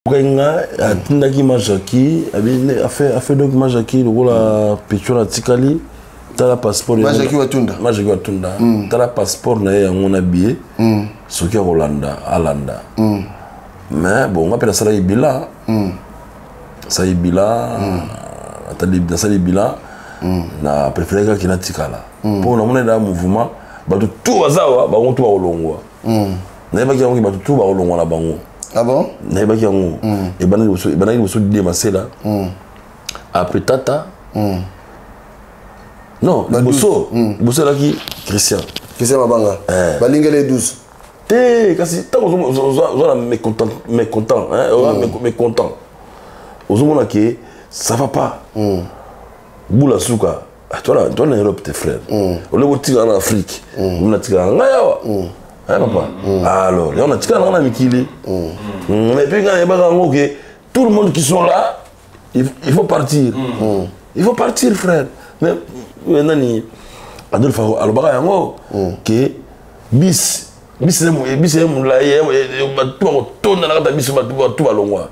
Nga atindaki Majaki afe donc Majaki lokola petrole atikali, tala passeport. Majaki Watunda. Majaki Watunda, tala passeport na ye yango na billet, soki akolanda alanda. Mais bon, nga mpe nasalaki bilan, nasalaki bilan, nasali bilan, na préféré kaki natikala mpo namoni eda mouvement, bato tout baza awa, bango tout bakolongwa. Nayebaki yango, bato tout bakolongwa na bango. Ah bon? Nayebaki yango. Ebandaki liboso Didie Masela, après tata, non, liboso liboso elaki Christian. Christian Mabanga, balingeli 12. Te, kasi ntango oza na mécontent, mécontent, mécontent, ozomona ke ça va pas, bula suka toi na Europe te, frère, olingi otikala na Afrique, omona tikala na ngai awa. Papa, alors yango natikala nanga na mikili. Mais puis ngai nayebaka yango ke tout le monde qui sont là, il faut partir, il faut partir, frère. Mais nani, Adolphe alobaka yango ke bis bis bis ye molai, bato bakotonda na kati ya biso, bato balongwa.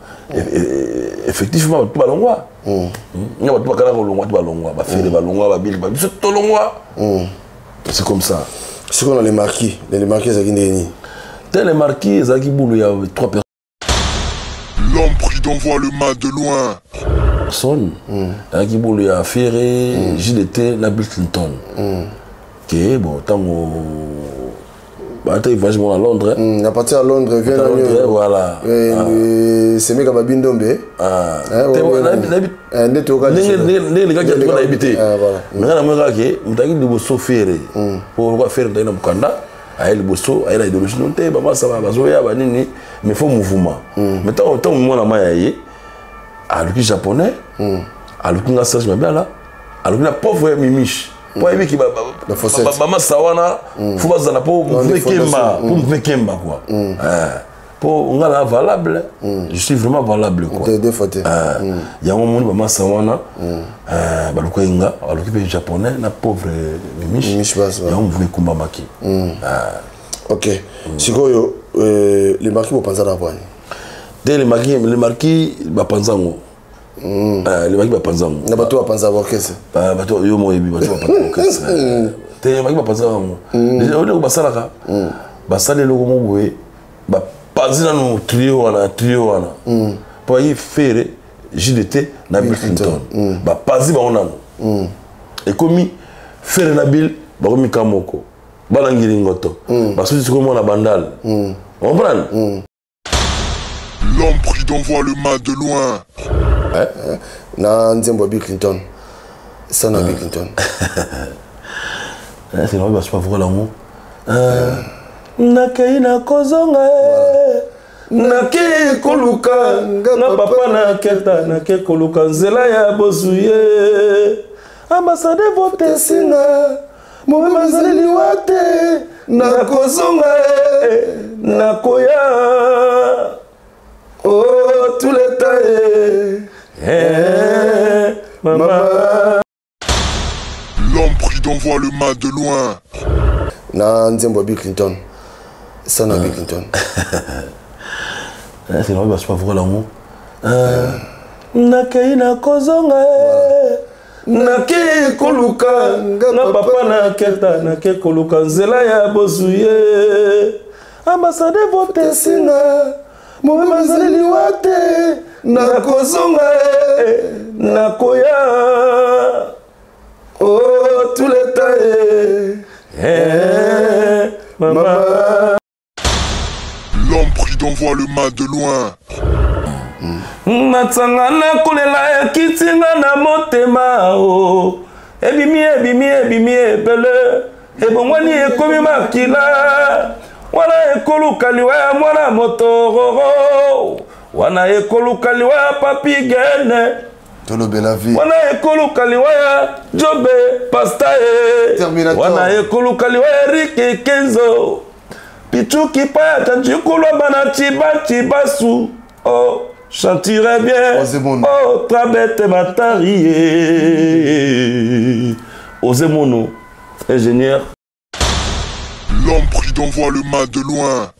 Effectivement, bato balongwa nga, bato bakala kolongwa, bato balongwa, bafere balongwa, babili, biso tolongwa, c'est comme ça. Sikoyo na Les Marquis, Les Marquis ezalaki ndenge nini? Te, Les Marquis ezalaki bulu ya trois L'homme prudent voit le mal de loin. Personnes. Ezalaki bulu ya Ferre, JDT na Bill Clinton. Ke bon, ntango baataki voyage moko na Londres. À partir ya Londres. Voilà. Semeka Babindombe. Ndenge lekaki atuka, nayebi te. Mais nga namoni kaka ke moto ayaki liboso Ferre, po lokola Ferre moto ayaki na mokanda, aye liboso, aye na idéologie no te, bamasa bazoya banini, mais faut mouvement. Mais ntango mwana mai aye, aluki Japonais, aluki nga Serge Mabiala, aluki na pauvre Mimiche, po ayebiki bamasa wana faut bazala po mouvement ekemba, po mouvement ekemba quoi, po nga na valable, je suis vraiment valable quoi. Deux fois te. Yango moni bamasa wana balukaki nga, baluki mpe Japonais na pauvre Mimiche, yango mouvement ekumbamaki. Ok, sikoyo Les Marquis bopanzana bwani? Te, Les Marquis, Les Marquis bapanza yango, Les Marquis bapanza yango. Na bato bapanza baorchestre. Bato yo mo oyebi, bato bapanza orchestre te, Les Marquis bapanza yango. Eloko basalaka, basala eloko mo boye, bapanzi nanu trio wana, trio wana mpo ayi Ferre, JDT na Bill Clinton, bapanzi bango nanu, ekomi Ferre na Bill, bakomi ka moko, bana ngiringoto basuti sikoyo mwana Bandal, comprendre? L'homme prudent voit le mal de loin. Na nzembo ya Bill Clinton, sana Bill Clinton. C'est vrai, basupa vocal yango, nakei nakozonga, nake koluka nga papa naketa, nake koluka nzela ya bozwi ye, ambasade votesinga mobema ezali liwa te, nakozonga, nakoya oh tout le temps, eh, mama. L'homme prudent voit le mal de loin. Na nzembo ya Bill Clinton, sana Bill Clinton. C'est vrai, basupa vocal yango, nakei nakozonga, nake koluka nga papa naketa, nake koluka nzela ya bozwi ye, ambasade votesinga mobema ezali liwa te, nakozonga, nakoya oh tout le temps, eh, mama. L'homme prudent voit le mal de loin. Natsanga nakolela, ekitinga na motema o, ebimi ebimi ebimi ebele, ebongwani ekomi makila wana, ekoluka liwa ya mwana moto wana, ekoluka liwa ya Papi Gene. Tolobela vie. Wana ekoluka liwa ya Jobe Pasta e, wana ekoluka liwa ya Erike Kenzo Pichuki Paya Tanjikulwa bana Chiba Chibasu, oh chantirait bien, oh Trabete Matari, Ozemono ingénieur. L'homme prudent voit le mal de loin.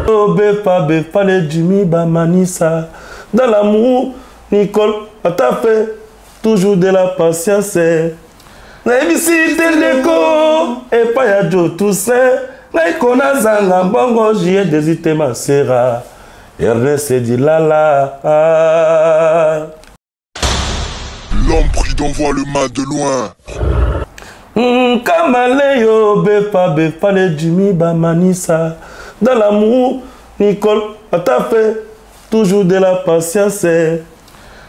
Oh, befa befa le Jimmy Bamanisa. Dans l'amour, Nicole ata fait toujours de la patience. Nayebisi te ndeko epai ya Jo Toussaint, ngai ko nazanga mbongo juillet desite masera Ernest Dilala. L'homme prudent voit le mal de loin. Kamaleyo befa befa le Jimmy Bamanisa. Dans l'amour, Nicole ata fait toujours de la patience.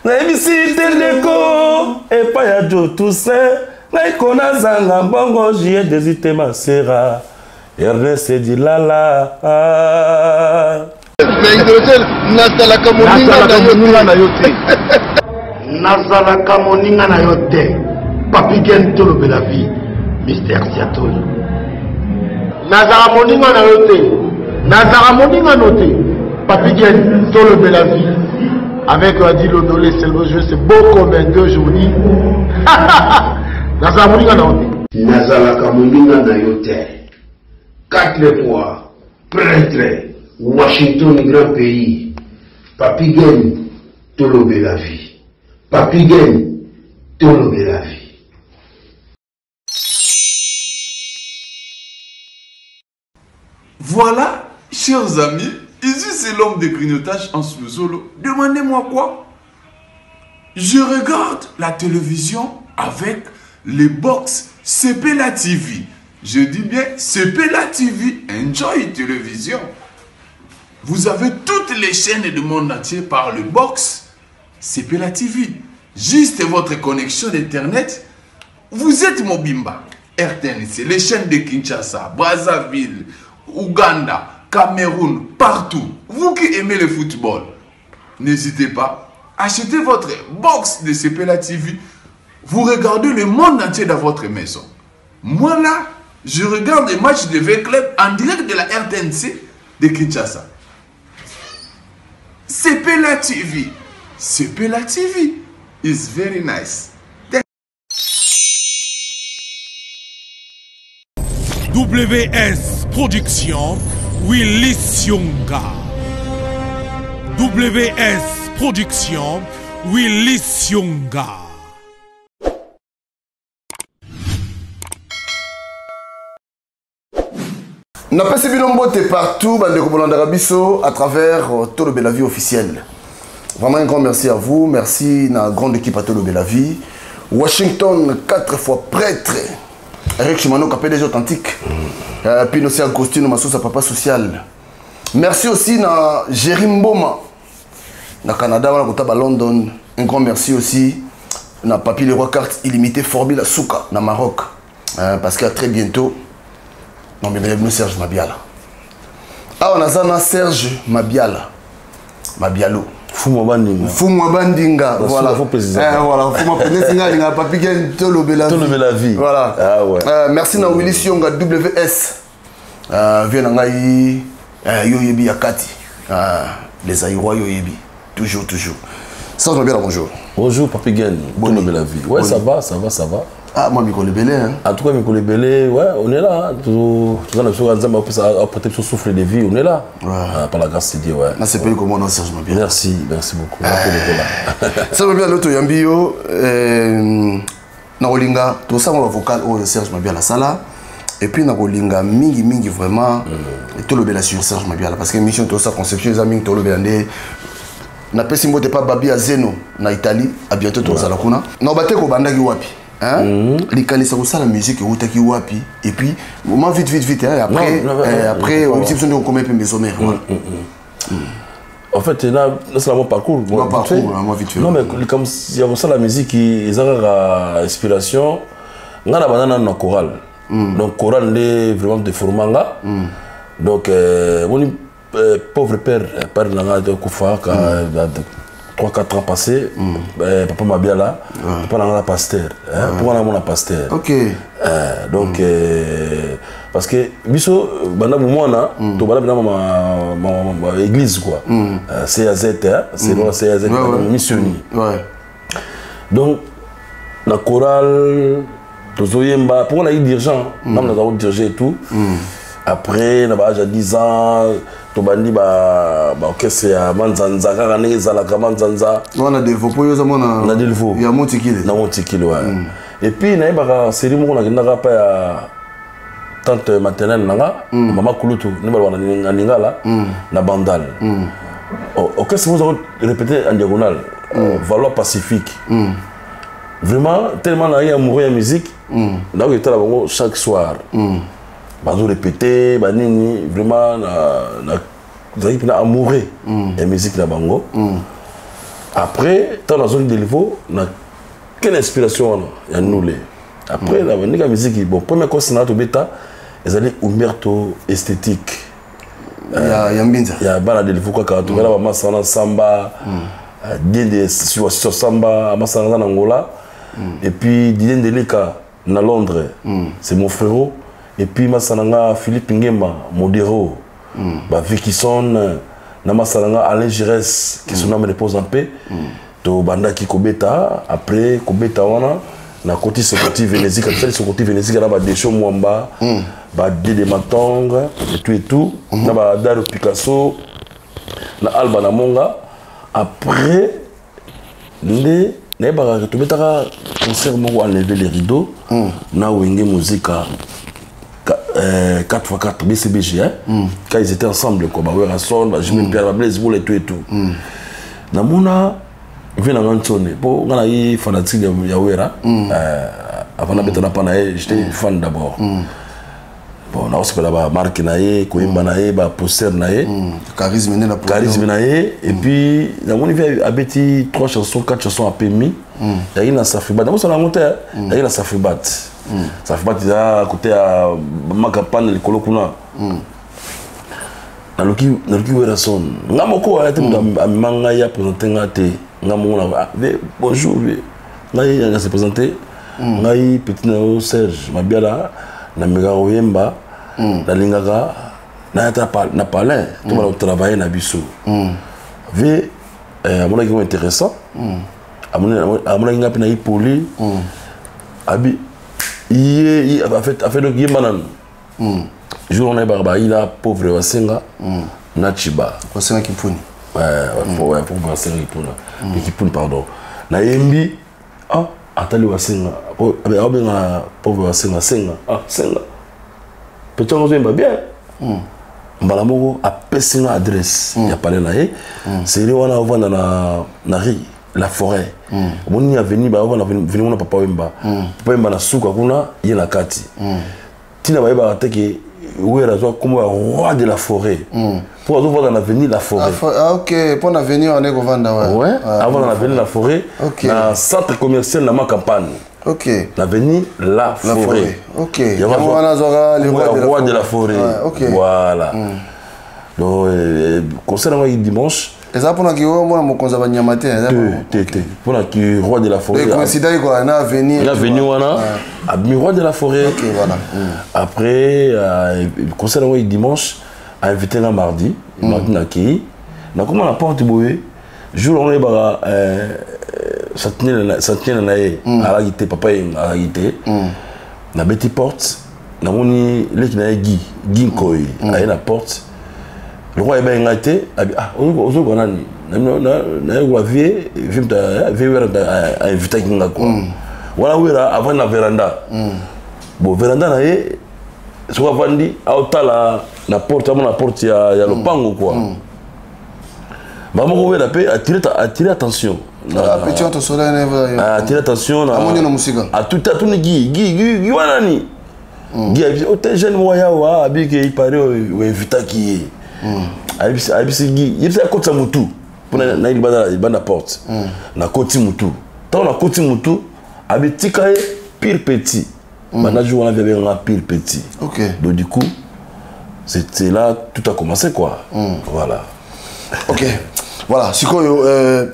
Nayebisi te ndeko epai ya Jo Toussaint, ngai ko nazanga mbongo juillet desite masera Ernest Dilala. Nazalaka moninga na yo te. Nazalaka moninga na yo te. Papi Gen tolobela vie. Mister Siatoli. Nazalaka moninga na yo te. Nazalaka moninga no te. Papi Gen tolobela vie. Avec Adi Londolé, c'est le jeu, c'est beau comme un deux jours. Nazalaka moninga na yo te. Nazalaka moninga na yo te. 4 fois prêtre Washington grand pays. Papi Gen tolobela vie. Papi Gen tolobela vie. Voilà, chers amis, ici c'est l'homme de grignotage en Luzolo. Demandez-moi quoi? Je regarde la télévision avec les box Sepela TV. Je dis bien Sepela TV, Enjoy Télévision. Vous avez toutes les chaînes du monde entier par le box Sepela TV. Juste votre connexion d'internet, vous êtes Mobimba, RTNC, les chaînes de Kinshasa, Brazzaville, Ouganda, Cameroun, partout. Vous qui aimez le football, n'hésitez pas, achetez votre box de Sepela TV. Vous regardez le monde entier dans votre maison. Moi là, je regarde les matchs de V-Club en direct de la RTNC de Kinshasa. Sepela TV. Sepela TV is very nice. WS Production, Willy Sionga. WS Production, Willy Sionga. Napesi bino mbote partout bandeko bolandaka biso à travers Tolobela Vie officielle. Vraiment un grand merci à vous, merci na grande équipe à Tolobela Vie. Washington 4 fois prêtre. Eric Chimano PDG authentique. Pino aussi Agostino Masosa papa social. Merci aussi na Jerry Mboma na Canada wana kota ba London. Un grand merci aussi na Papi Leroy carte illimitée Formule Souka na Maroc. Parce qu'à très bientôt non mais bienvenue Serge Mabiala. Ah on a ça na Serge Mabiala. Mabialo. Fumwa Bandinga. Fumwa Bandinga, Dans voilà. Fumwa, faut préciser. Voilà, Fumwa Bandinga, il a Papi Gen Tolobela vie. Tolobela vie. Voilà. Ah ouais. Merci na Willy Sionga WS. Viens na ngai, yo yebi ya kati. Les Aïrois yo yebi. Toujours, toujours. Serge Mabiala, bonjour. Bonjour Papi Gen, Tolobela vie. Ouais, Boni. ça va, ça va, ça va. Ah, moi, Mikolo Belé, hein. En tout cas, Mikolo Belé, ouais, on est là. Hein. Tout, tout ça, nous sommes ensemble, on peut être souffle de vie, on est là. Ouais. Ah, par la grâce de Dieu, ouais. Là, c'est pas comment on Serge Mabiala. Merci, merci beaucoup. Merci beaucoup, là. Serge Mabiala, l'autre Yambio, na Olinga, tout ça, on va vocal, oh, Serge Mabiala, ça là. Et puis, na Olinga, mingi, mingi, vraiment, et tout le Bela sur Serge Mabiala. Parce que mission, tout ça, conception, les amis, tout le Bela, na pesi mbote pa Babi à Zeno, na Italie, à bientôt, tout ça, la kuna. Na obate ko bandaki wapi? Hein? Likanisa kosala musique eutaki wapi? Et puis, moment vite, vite, vite, hein, et après, Non, non, non, non, après, non, on non. dit que on commet maison mère, voilà. En fait, là, là, c'est mon parcours, moi, Mon vite parcours, fait. hein, moi, vite fait. Non, mais comme il y a ça la musique, ils ont l'inspiration. Nga na banana na chorale. Donc, chorale, est vraiment de formanga. Donc, mon pauvre père, père nanga de Koufa, quand, 3-4 ans passés, papa Mabiala, papa nanga pasteur. Hein, pourquoi nanga mon pasteur? Ok. Donc, parce que biso banda mwana, to banda bina ma église quoi. CAZ, hein, c'est le CAZ, missionnaire. Donc la chorale tozoyemba, pourquoi on a eu dirigeant, même nous avons dirigé et tout. Après, on a 10 ans, Tobandi baorchestre ya Manzanza, kaka ndenge ezalaka Manzanza. Wana Delvo, mpo yo oza mwana na Delvo. Ya Motikile. Na Motikile, wa. Et puis nayebaka série moko, nakendaka pa ya tante maternelle na nga, mama kulutu nde balobaka na lingala, na Bandal. Orchestre moko eza répété en diagonale, Valois Pacifique. Vraiment, tellement naye amoureux ya musique, nakoki etala bango chaque soir bazo répété banini. Vraiment, nazalaki mpena amoureux ya musique na bango. Après, ntango nazongi Delvo, na quelle inspiration wana ya nule. Après, na bandika musique. Bon, première concert na tobeta ezali Umberto Esthétique. Ya Mbinza. Ya bana Delvo kaka. Tokala bamasa wana Samba, Diende sur Samba, masa na na Angola, et puis Diende Leka na Londres, c'est mon frérot. Et puis masa na nga Philippe Ngema Modero, Bavikison, na masa na nga Alain Gires, qui son âme repose en paix. Tobandaki kobeta. Après kobeta wana, nakoti Sokoti Venezika. Tosali Sokoti Venezika na badesho Mwamba, badede Matong et tout et tout, na badaro Picasso, na Alba na Monga. Après nde nayebaka tobetaka concert moko, Enlever les rideaux, na Wenge Muzika 4x4 BCBG, hein? Quand ils étaient ensemble quoi, ba Werrason, ba Jimmy Pierre, ba Blaise Boule et tout et tout. Namona vieux na nga Ntsone, mpo nga nayi fanatique ya Wera. Avant nabeta na pa na ye, j'étais fan d'abord. Bon, naosepela bamarke na ye, koyemba na ye, baposter na ye. Charisme nde na. Charisme na ye. Et puis namoni vieux abeti trois chansons, quatre chansons, apemi. Yaki na Safribat, namosala yango te. Yaki na Safribat. Safribat eza kote ya Makapane, likolo kuna. Naluki Werrason nga moko aya te. Moto amema ngai, aprésente nga te. Nga moko na: "Bonjour, ngai na se présente, ngai petit na yo Serge Mabiala, namekaka koyemba, nalingaka nayata na palin to bana kotravaille na biso." Vieux amonaki ngo intéressant, amonaki nga mpe na ye poli. Abi ye afait donc yemba nanu. Jour wana yebaka bayila pauvre Wasenga na Chiba. Wasenga Kipuni. Ouais, pauvre Wasenga Kipuna, Kipuni, pardon. Nayembi, ah, atali Wasenga, aobenga pauvre Wasenga Senga. Ah, Senga, petit yango ozoyemba bien. Mbala moko apesi nga adresse ya palais na ye. Seri wana ovanda na rue La Forêt. Omoni avenue, baovanda avenue kuna, Papa Wemba. Papa Wemba na suka kuna, ye na kati. Ntina bayebaka te ke Wera azwa nkombo ya roi de la forêt mpo azovanda na avenue La Forêt. Ah, ok, mpo na avenue wana ekovanda. Ouais, avanda na avenue La Forêt, na centre commercial na Ma Campagne. Na avenue La Forêt. Ok, yango wana azwaka le roi de la forêt. Voilà. Donc concert yango ayaki dimanche. Eza mpona ki oyo mona mokonzi ya banyama te? Te te, mpona ki roi de la forêt. Coïncidaki quoi na avenue. Na avenue wana abimi roi de la forêt. Ok, voilà. Après concert yango dimanche, ainvité nga mardi. Mardi nakei, nakoma na porte boye. Jour yango oyebaka sentinelle na ye alaki te, papa ye alaki te. Nabeti porte, namoni leki na ye Gi Gi Nkoi aye na porte. Lokwa ayebaki ngai te. Abi: "Ah, ozoyoka nani?" Nayekola vieux. Vieux Wera ainvitaki nga quoi. Wana Wera avandi na veranda. Bon, veranda na ye, soki avandi, aotala na porte, amona porte ya lopango quoi. Bamoko Wera mpe atire attention. Atire attention. Na mosika. Atuni Gi Gi Gi wana nani. Gi ayebisi o te jeune moko yawa abiki, ipare oinvitaki ye. Ayebisi Gi, yebisi akotisa motu mpona naye libanda porte. Nakoti mutu. Ntango nakoti mutu, abi tika ye pire petit. Banda jour wana, vieux abenganga pire petit. Donc du coup, c'était là tout a commencé quoi. Voilà. Ok, voilà. Sikoyo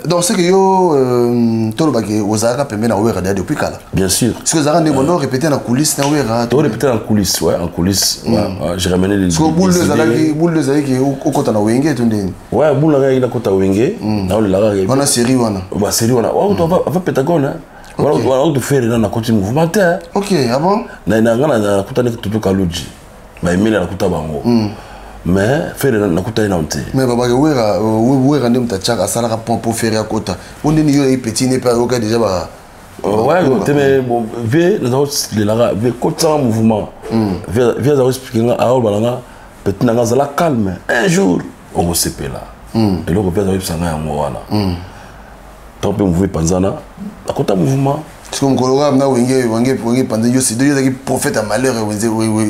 donc c'est que yo tolobaki ozalaka pembeni na Wera deya depuis kala. Bien sûr. Sikoyo ozalaka nde bondo répété na coulisse na Wera? To répété en coulisse, ouais, en coulisse. Ouais, ouais, j'ai ramené les Sikoyo boule ezalaki, boule ezalaki okota na Wenge to ndeni? Ouais, boule nanga nakota Wenge, naolelaka. Wana série wana? Ba série wana ava Pentagone wana otofere na nakoti mouvement te. Ok, ah bon. Na nga nakutani Tutu Kaluji, baemeli, nakuta bango. Mais Ferre nakutani nano te. Mais babaki Wera, Wera nde moto atiaka, asalaka pont mpo Ferre akota. Po ndeni yo petit ne mpe ayoka déjà ba Ouais, te, mais bon, vie nazalelaka, vie kotisanga mouvement, vie aza koexpliquer nga, aoloba na nga: petit na nga, azala calme, un jour okosepela. Eloko mpe aza koyebisa nga yango wana. Ntango mpe mouvement epanzana, akota mouvement. Parce que mokolo kaka na Wenge panzana, yo sido yo ozalaki prophète ya malheur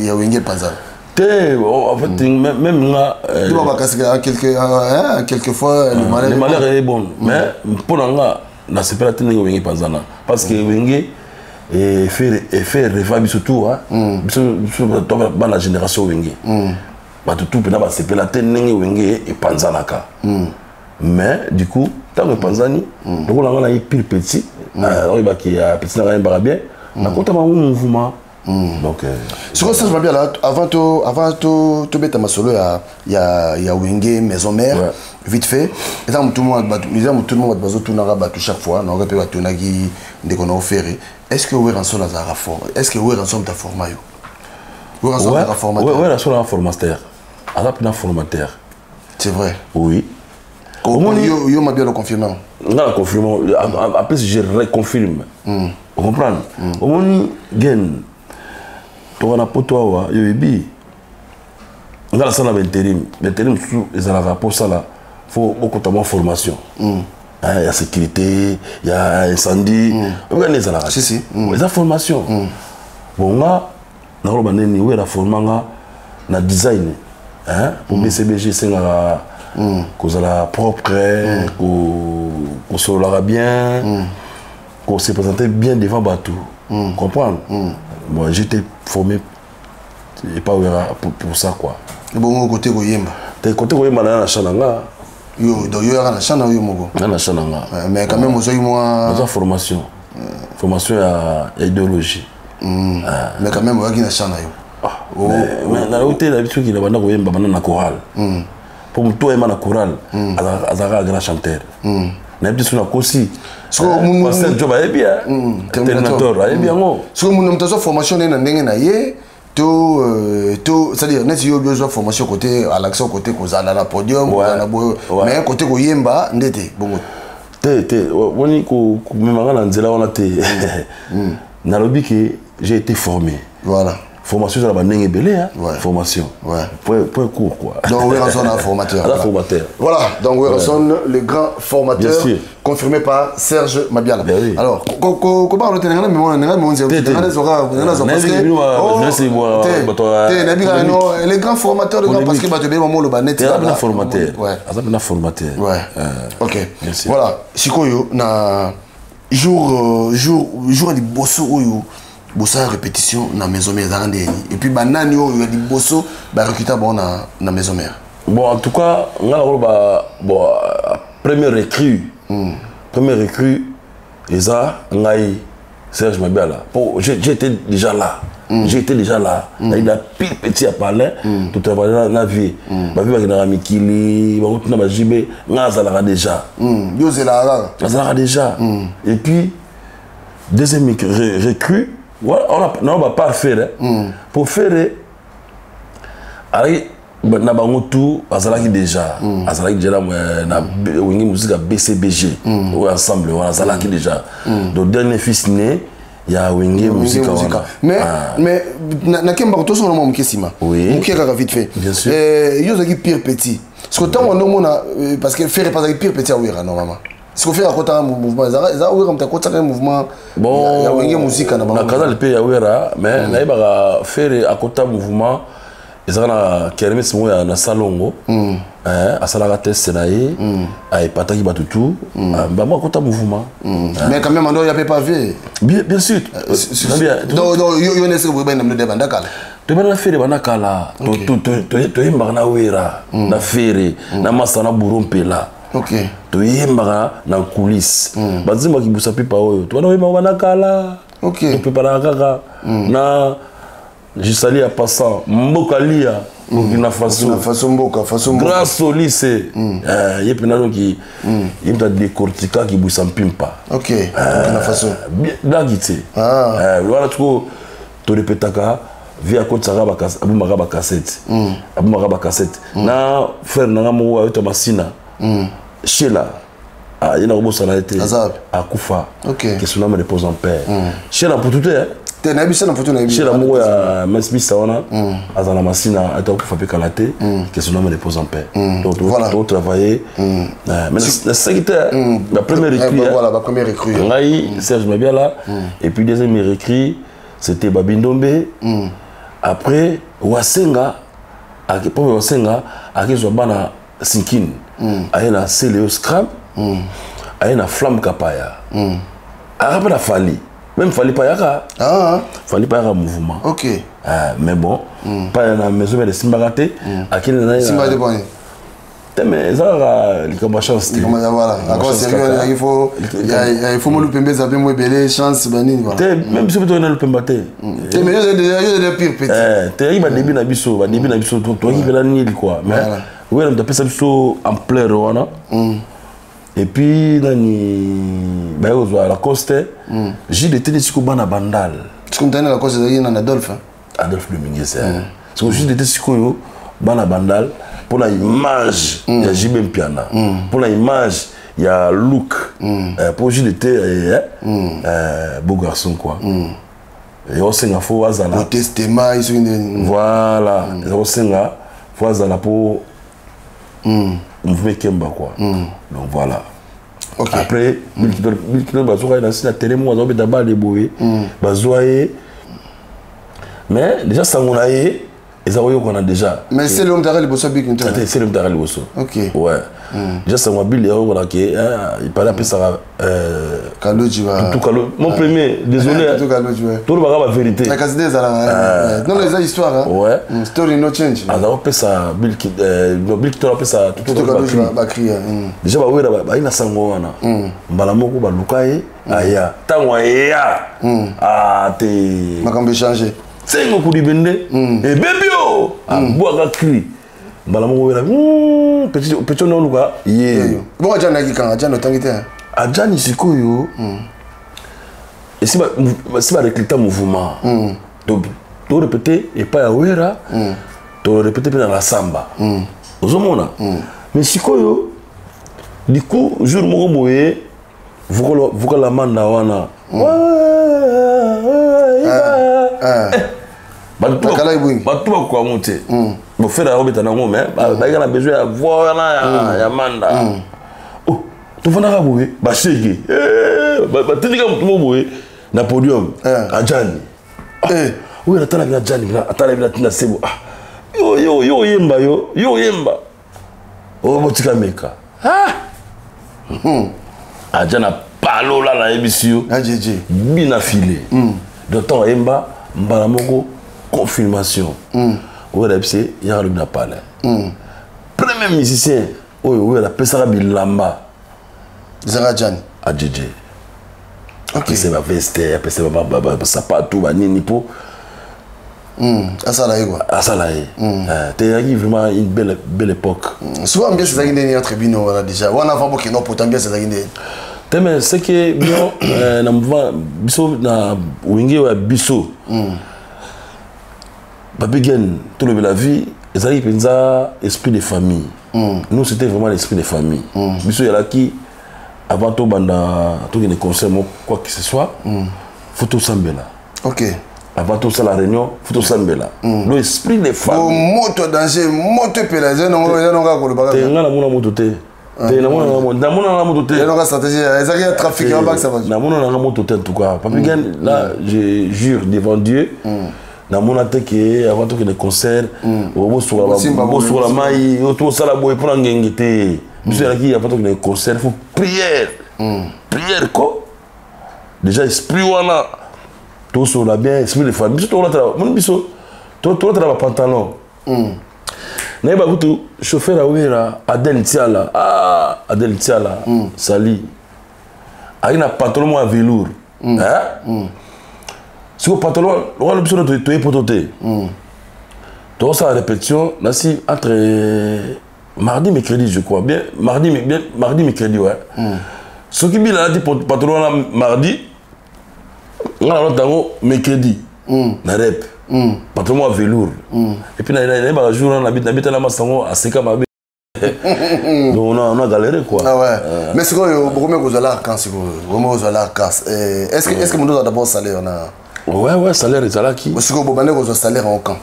ya Wenge panzana. Te, en fait, même nga Parce que quelque fois le malheur, le malheur est bon. Mais mpo na nga, nasepela te ndenge Wenge epanzana, parce que Wenge efe reva biso tout, biso bana génération Wenge, bato tout mpena basepela te ndenge Wenge epanzanaka. Mais du coup, ntango epanzani, lokola nga naye pire petit, oyebaki ya petit na nga yembaka bien, nakota bango mouvement. Donc Sikoyo, Serge Mabiala, avant to tobeta masolo ya Wenge Maison Mère, vite fait, eza motu moko bato, eza motu moko bato bazotunaka bato chaque fois naoka mpe batunaki ndeko na Ferre: est ce que Werrason azalaka fort? Est ce que Werrason moto aforma yo? Werrason azalaka formateur? Werrason aza formateur, aza mpena formateur. C'est vrai? Oui. Yo Mabiala, confirme? Nga na confirme, en plus je reconfirme. Ocomprendre? Omoni gen toka na poto awa, yo yebi nga nasala baintérim. Baintérim mosusu ezalaka mpo osala, faut bokota mwa formation ya sécurité, ya incendie, oyebika nde ezalaka. Eza formation. Bon, nga nakoloba nini, Wera forma nga na design po BCBG esengaka kozala propre, kosololaka bien, kose présenter bien devant bato, comprendre? Bon, j'étais formé et pas Wera pour ça, quoi. Bongo côté koyemba? Te, côté koyemba na champ na nga. Yo, donc yo yaka na champ na yo moko? Na champ na nga. Mais quand même ozwaki mwa Naza formation ya idéologie. Mais quand même oyaki na champ na yo. Nalobi te, na biso na banda koyemba banda na chorale, mpo motu oyemba na chorale azalaka grand chanteur. Nayebi te so nakosi. Pasteur Job ayebi, Terminator ayebi yango. Soki moto azwa formation naye na ndenge na ye to, c'est-à-dire neti yo ozwa formation côté à l'action, côté kozala na podium, kozala na boye, mais côté koyemba nde te bongo? Te, te, woni komemanga na nzela wana te. Nalobi ke j'ai été formé. Voilà. Formation ezala bandenge ebele. Formation, point court, quoi. Donc Werrason, un formateur. Voilà. Formateur. Voilà, donc Werrason, le grand formateur. Bien sûr. Confirmé par Serge Mabiala. Ben oui. Alors, comment on tenait parce que les grands formateurs, le grand, parce que bato be mamo loba net. Aza formateur. Aza na formateur. Ouais. OK. Voilà, sikoyo na jour liboso oyo bosala répétition na Maison Mère, ezalaka ndeni? Et puis banani oyo ya liboso barecruta bango na Maison Mère? Bon, en tout cas, nga nakoloba, bon, première recrue eza ngai, Serge Mabiala, po j'étais déjà là. J'étais déjà là, na pire petit ya palais, totravaille na vie, bavie bakendaka mikili, bango tuna bajibe, nga azalaka déjà. Yo ozelaka kaka? Azalaka déjà. Et puis deuxième recrue, voilà, on a, on va pas faire pour faire azalaki na bango tout, azalaki déjà, azalaki déjà na Wenge Musique ya BCBG oyo ensemble wana, azalaki déjà. Donc dernier fils né ya Wenge Musique wana. Mais nakembaka, tosonga mwa moke nsima, moke kaka, vite fait. Bien sûr. Yo ozalaki pire petit, parce que ntango wana omona, parce que Ferre azalaki pire petit ya Wera normalement. Parce que Ferre akotaka mouvement, eza Wera moto akotaka mouvement ya Wenge Musique na bango. Na kazali mpe ya Wera, mais nayebaka Ferre akota mouvement ezalaka na kermesse moko ya na Salongo. Asalaka test na ye, aepataki bato tu, bango akota mouvement. Mais quand même ando ya mpe pas vie. Bien sûr. Donc yo neseke boye bayina mino banda kala? Toyebana na Ferre banda kala. Toyembaka na Wera, na Ferre, na masa na Buro Mpela. Toyembaka na coulisse banzembo kibusa pipa oyo tobanda koyembaka banda kala. Topreparaka kaka na jisali ya passant mboka lia Burkina Faso. Faso mboka, Faso mboka. Grand soliste ye mpena, donc ye moto adécortika kibwisa mpimpa. Ok, Burkina Faso. Blaki te wana, tuko torepetaka. Vie akotisaka abomaka bacassette, abomaka bacassette na frère na nga moko ayota Masina, Shela. Ah, ye nakobosana ye te, akufa, que son âme repose en paix. Shela Mputu te. Te, nayebi Shela Mputu, nayebi. Shela moko ya misa wana aza na Masina, ata akufa mpe kala te, que son âme repose en paix. Donc totravailler, mais nasaki te la première recrue. Voilà, la première recrue. Ngai, Serge Mabiala, et puis deuxième recrue, c'était Babindombe. Après Wasenga, premier Wasenga akezwa bana Sinkin, aye na Celeo Scram, aye na Flamme Kapaya, aka mpe na Fali, même Fali payaka. Fali payaka mouvement. Mais bon, paya na maison mele esimbaka te, akende na Simba te boni? Te, mais eza kaka likambo ya chance te. Voilà, il faut mo lupemba eza mpe mo ebele chance banini, voilà. Te, même biso mpe toyei na lupemba te. Te, mais yo déjà pire petit. Teyaki badébut na biso, badébut na biso toyaki mpela nili quoi, mais oyo na moto apesa biso ampleur wana. Et puis nani baye kozwa Lacoste, JDT nde sikoyo bana Bandal. Sikoyo mutani Lacoste ezalaki nani? Adolphe? Adolphe Dominguez. Sikoyo JDT, sikoyo bana Bandal, mpona image ya JB Mpiana, mpona image ya look, mpo JDT, beau garçon quoi, eosenga fo azala. Protestema soki nde. Voilà, ezosenga fo azala mpo mouvement ekemba quoi. Donc voilà. Après Bill bazwaka ye na nsi na tele moko, azobeta bale boye, bazwa ye, mais déjà sango na ye eza koyokana déjà. Mais c'est l'homme taka liboso ya Bill Clinton? Te, c'est l'homme taka liboso. Ouais, déjà sango ya Bill eyokana ke il paraît apesaka Kaloji ba Tutu Kalo, mon premier, désolé. Tutu Kaloji, ouais. Tolobaka bavérité. Kasi nde ezalaka, non, eza histoire. Ouais. Story no change. Aza kopesa Bill Clinton, apesa Tutu Kaloji bacri. Déjà bawera bayi na sango wana, mbala moko baluka ye, aya. Ntango aya te, makambo échange. Sengo kulibende ebebi o abwaka cri mbala moko, wera petit ono oluka ye. Bongo Ajani ayaki kanga? Ajani otangi te? Ajani sikoyo esi barecruta mouvement, torépété epai ya Wera, torépété mpe na la samba, ozomona. Mais sikoyo du coup jour moko boye, vocal amanda wana, bato bakoka te, bofere akobeta nango, mais bayika na besoin ya voix wana ya manda. Tofandaka boye, bashege batindika motu mo boye na podium, Ajani oyo atala bina, Ajani atala bina ntina sebo, yo yo oyemba, yo yo oyemba oyo, botika meka. Ajani apalola, nayebisi yo, bina file. Donc ntango ayemba, mbala moko confirmation oyo nayebisi yaka, alobi na palais, premier musicien oyo oyo apesaka bilamba ezaka Ajani. Ajeje apesa baveste, apesa basapatu, banini mpo asala ye quoi. Asala ye te, eyaki vraiment une belle, belle époque. Souvent ambiance ezalaki ndeni entre bino wana déjà wana avant bokende opota? Ambiance ezalaki ndeni? Te, mais c'est que bino na mouvement biso na Wenge oyo ya biso, Papi Gen, Tolobela Vie, ezalaki mpenza esprit de famille. Nous, c'était vraiment l'esprit de famille. Biso ezalaki avant tobanda tokende concert moko, quoi que ce soit, faut tosambela. Avant tosala réunion, faut tosambela. Donc esprit de famille. Moto danger, moto epela, eza nango kaka koloba. Te, nga namona moto te, te, namona nanga moto te. Eza stratégie, ezalaki ya trafic ya bakisa bato. Namona nanga moto te. En tout cas, Papi Gen, là je jure devant Dieu, namona te ke avant tokende concert bosukola mai, tosala boye mpona ngenge te. Biso ezalaki avant tokende concert, faut prière, prière ko déjà esprit wana tosola bien, esprit de famille. Biso tokolatala moni, biso tolatala bapantalon. Nayeba kutu chauffeur awera, Adel Tiala, ah, Adel Tiala sali ayaki na pantalon moko ya velours. Sikoyo pantalon wana, biso toye poto te, tokosala répétition nasi entre mardi, mercredi, je crois bien mardi, bien mardi, mercredi, ouais. Soki bila alati pantalon wana mardi, nga na lota yango mercredi. Na rep. Patron moko velours. Et puis nayebaka jour wana nabeta na masango aseka mabe. Donc on a galéré quoi. Ah ouais. Mais sikoyo bokomi kozala quand sikoyo bokomi kozala quand est-ce que moto aza d'abord salaire na? Ouais, salaire ezalaki. Sikoyo bobande kozwa salaire en quand?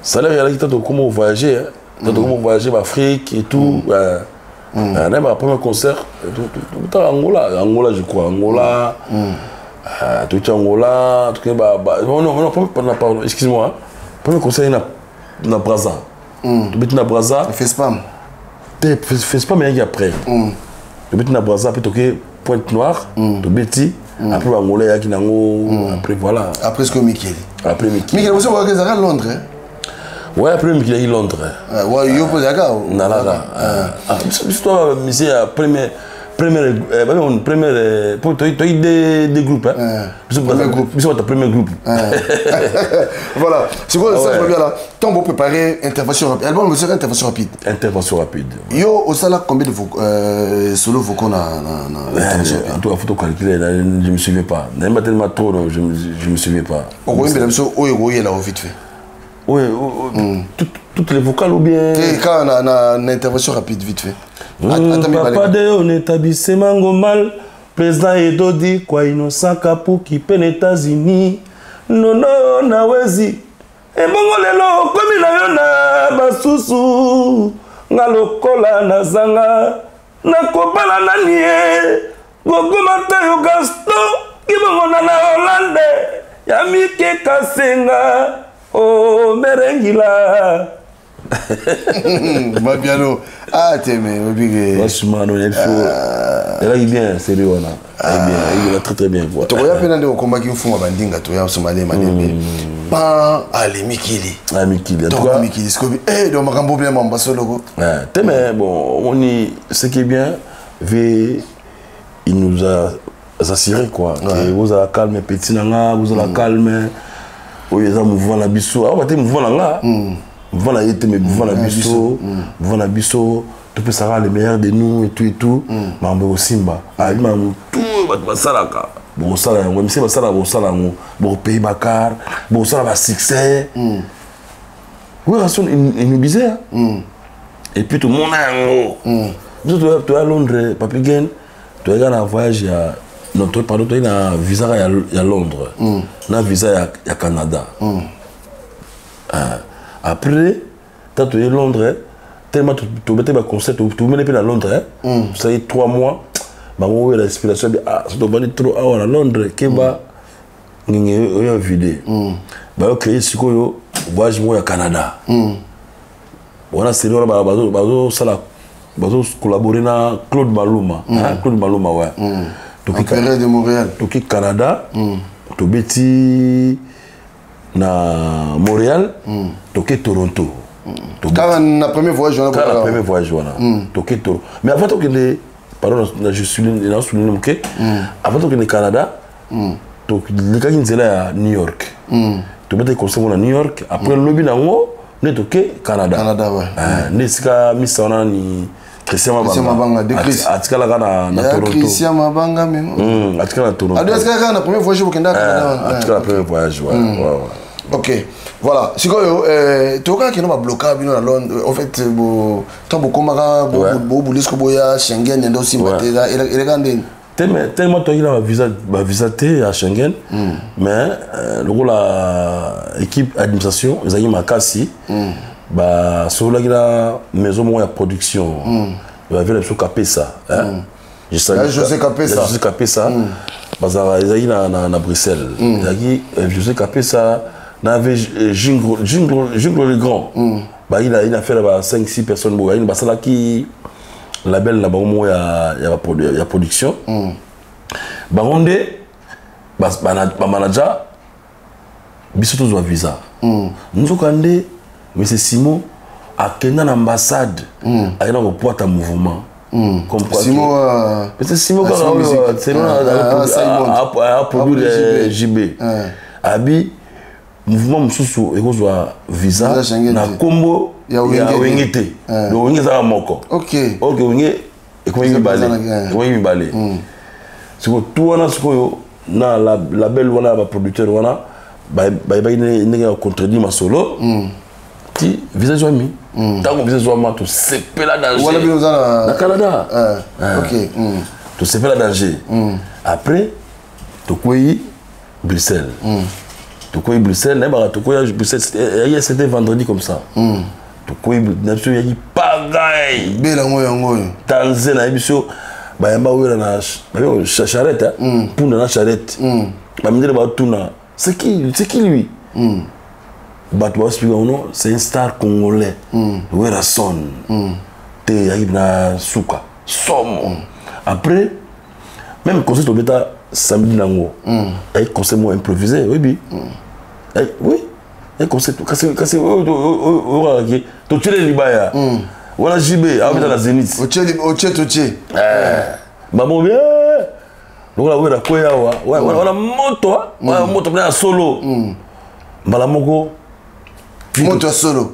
Salaire ezalaki tanto okoma voyager, tanto okoma voyager baAfrique et tout. Nayebaka premier concert totala Angola, Angola je crois, Angola. Toki Angola, toki non, non, pardon, excuse-moi, premier concert na Braza, tobeti na Braza. Fespam? Te, Fespam eyaki après. Tobeti na Braza, mpe toke Pointe Noire, tobeti. Après Bangola eyaki nango, après voilà. Après sikoyo Mikili. Après Mikili. Mikili boso boyaki ezalaka Londres? Ouais, après Mikili eyaki Londres. Ouais, yo mpo ezalaka? Nalaka biso to musée ya première première première po toyi deux groupes, hein. Biso groupe. Biso bato premier groupe. Voilà, sikoyo ça bien là, tant bo préparer intervention rapide, album osala Intervention rapide. Intervention rapide. Yo osala combien de solo vocaux na Intervention rapide? En tout cas, faut calculer, je me souviens pas, nayemba tellement trop, non, je me souviens pas. Okoyembela biso oyo ekoyela o vite fait. Oui, toutes les vocales ou bien? Te, kaka na Intervention rapide, vite fait. Papa de on établissement mal président Edodi kwa Innocent Kapuki mpe na États-Unis nono nawezi ebongo lelo okomi na yo na basusu nga lokola nazanga nakobala nani ye gogoma te yo Gaston kibongo na Hollande ya mike kasenga o merengila. Mapiano ah te mais obike. Franchement, non, il faut elaki bien sérieux wana, bien, il très très bien quoi. Tokoya mpe na nde okombaki mfunga bandinga, toya so malema malembe pan ale Mikili. Ah, Mikili. En tout cas Mikili sikobi eh donc makambo bien mamba soloko. Te, mais bon, on y ce qui est bien v il nous a assuré quoi que vous allez calme, petit nanga, vous allez calme, oyo eza mouvement na biso awa te, mouvement na nga, mouvement na ye te, mais mouvement na biso, mouvement na biso, topesaka le meilleur de nous et tout et tout. Makambo ekosimba, ayebi makambo tout bato basalaka, bokosala yango mise basalaka, bokosala yango, bokopaye bacar, bokosala basuccès. Werrason il nous disait, et puis tomona yango. Biso toya Londres, Papi Gen, toyaka na voyage ya, non, pardon, toyaki na visa ya Londres na visa ya Canada. Après tant toye Londres, tellement tobete baconcert, tomene mpe na Londres, tosali 3 mois. Bango oyo na inspiration bi ah so tobandi trop awa na Londres, keba ngenge oyo vide, bayocréer sikoyo voyage moko ya Canada wana. Série wana bazosala, bazocollabore na Claude Maluma, Claude Maluma, ouais. Empereur de Montréal. Toki Canada, tobeti na Montréal, toke Toronto. Kaka na premier voyage wana? Kaka na premier voyage wana, toke Toronto. Mais avant tokende, pardon, je souligne, na souligne moke, avant tokende Canada, tolekaki nzela ya New York, tobetaki concert ngo na New York. Après lobi nango nde toke Canada. Canada, ouais. Nde esika misa wana ni Christian Mabanga atikalaka na Toronto. Christian Mabanga memo atikala na Toronto. Ado atikala na premier voyage bokenda Canada? Atikala na premier voyage, ouais. Ok, voilà, sikoyo tokaka kino babloka bino na Londres. En fait, ntango bokomaka bobuli siko boya Schengen nde osimba te, eleka ndeni? Tellement toyaki na bavisa te ya Schengen, mais lokola équipe administration ezalaki makasi, basololaki na maison moko ya production, bavie na biso Kapesa. José Kapesa. José Kapesa bazalaka, ezalaki na Bruxelles, ezalaki José Kapesa na ave Jinglo le Grand. Bayaki na affaire ya ba 5 6 personnes boye, bayaki basalaki label na bango moko ya production. Bango nde bamanager biso tozwa visa. Nzoka nde monsieur Simon akenda na ambassade, akenda kopwata mouvement. Simon? Monsieur Simon kaka oyo aproduire JB, abi mouvement mosusu ekozwa visa na nkombo ya Wenge te. Donc Wenge ezaka moko. Ok. Wenge ekomaki mibale, ekomaki mibale. Sikoyo tu wana, sikoyo na label wana ya baproducteur wana. Bayebaki ndenge ya contredire masolo ti visa ezwami. Ntango visa ezwama, tosepela danger. Wana bino oza na Canada. Tosepela danger. Après tokwei Bruxelles, tokwei Bruxelles, nayebaka tokwei Bruxelles, c'était vendredi comme ça. Tokwei na biso, yaki pagai. Bela yango, yango oyo. Tanze nayebi biso bayamba oyela na charrette, mpunda na charrette. Bamindele batuna: "C'est qui, c'est qui lui?" Bato baexpliquer: "Non, c'est un star congolais, Werrason." Te yaki na suka somo. Après même concert tobeta samedi nango, ayaki concert moko improvisé, oyebi. Oui, ayaki concert, kasi oyokakaki totiele libaya wana, JB aobeta na Zénith. Otie, totie. Bamobi lokola wera kwe awa wana, moto wana, moto mpena ya solo, mbala moko. Moto ya solo.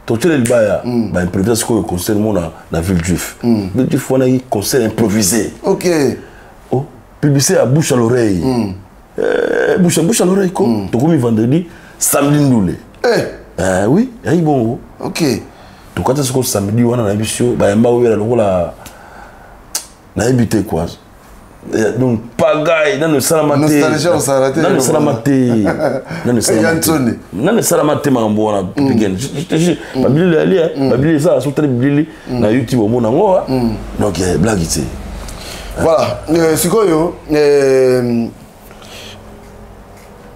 Totiele libaya, baimprovise sikoyo concert mo na Villejuif. Villejuif wana yaki concert improvisé. Oh, publicité ya bouche à l'oreille, bouche à l'oreille ko. Tokomi vendredi, samedi ndule. Oui, yaki bongo. Tokata sikoyo samedi wana, nayebi biso bayamba oyela lokola nayebi te quoi. Donc pagaille nano esalama te, nano esalama te, nano esalama te. Makambo wana pigene, babilili ali, babilili ezala so tali bilili na YouTube, omona yango. Donc blague te. Voilà, sikoyo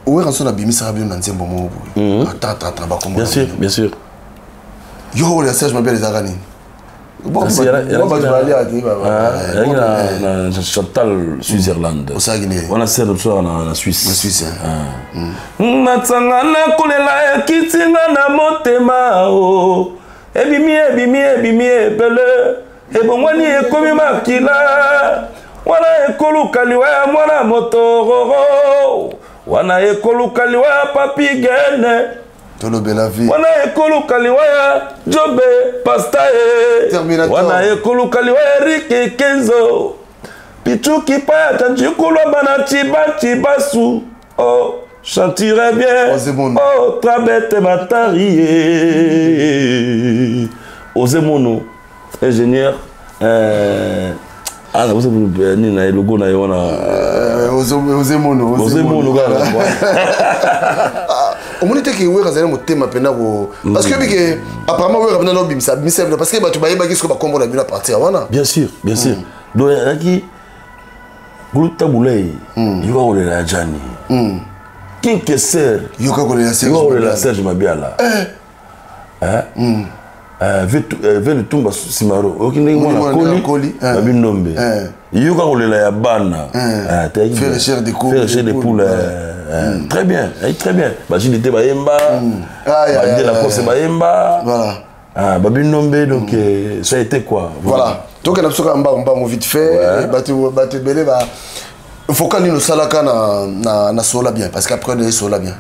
Werrason abimisaka bino na nzembo moko boye, atata bakombo. Bien sûr, bien sûr. Yo oyo ya Serge Mabiala ezalaka nini? Na Chantal Switzerland. Osalaki nini? Wana sere biso na Suisse. Na Suisse. Natsanga nakolela, ekitinga na motema o ebimi, ebimi, ebimi ebele, ebongwani, ekomi makila. Wana ekoluka liwa ya mwana moto, wana ekoluka liwa ya Papi Gene. Tolobela vie. Wana ekoluka liwa ya Jobe Pasta e, wana ekoluka liwa ya Erike Kenzo Pichuki Paya Tanjikulwa bana Chiba Chibasu. Oh, chantirait bien. Oh, Trabete Matari Ozemono ingénieur, ah, nini na elogo na ye wana? Ozemono. Ozemono kaka. Omoni te ke Wera azali motema mpena ko, parce que bike apparemment Wera mpena nobimisa bimisa bino, parce que bato bayebaki siko bakombo na bino à partir wana. Bien sûr, bien sûr. Donc ezalaki groupe Tabulei, yoka kolela ya Jani Kinkeser. Yoka kolela. Yoka kolela Serge Mabiala, ve Tumba Simaro, oyoki ndenge mwana koli babi ndombe, yoka kolela ya bana. Faire chair de poule. Faire de poule, très bien, très bien. Bajili te bayemba, badide la course bayemba babi ndombe. Donc ça a été quoi. Voilà, tokenda biso kaka mbango mbango, vite fait. Bato ebele ba vocal nini osalaka na Sola bien? Parce qu'après on Sola bien.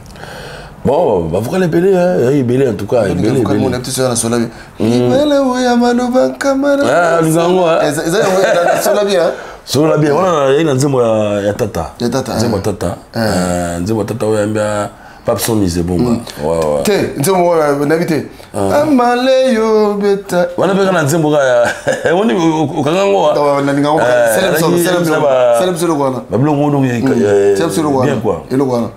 Bon, bavocal ebele, ebele en tout cas, ebele. Ebele na Sola bien, libele oya maloba nkamara. Lugango. Eza Sola bien. Sola bien wana yai na nzembo ya tata. Ya tata. Nzembo ya tata, nzembo ya tata oyo yambia Papson Mizebonga. Te, nzembo oyo nayebi te, amale yo beta. Wana mpe kaka na nzembo kaka woni okanga ngo. Eloko wana. Babiloko ngo donc bien quoi. Eloko wana.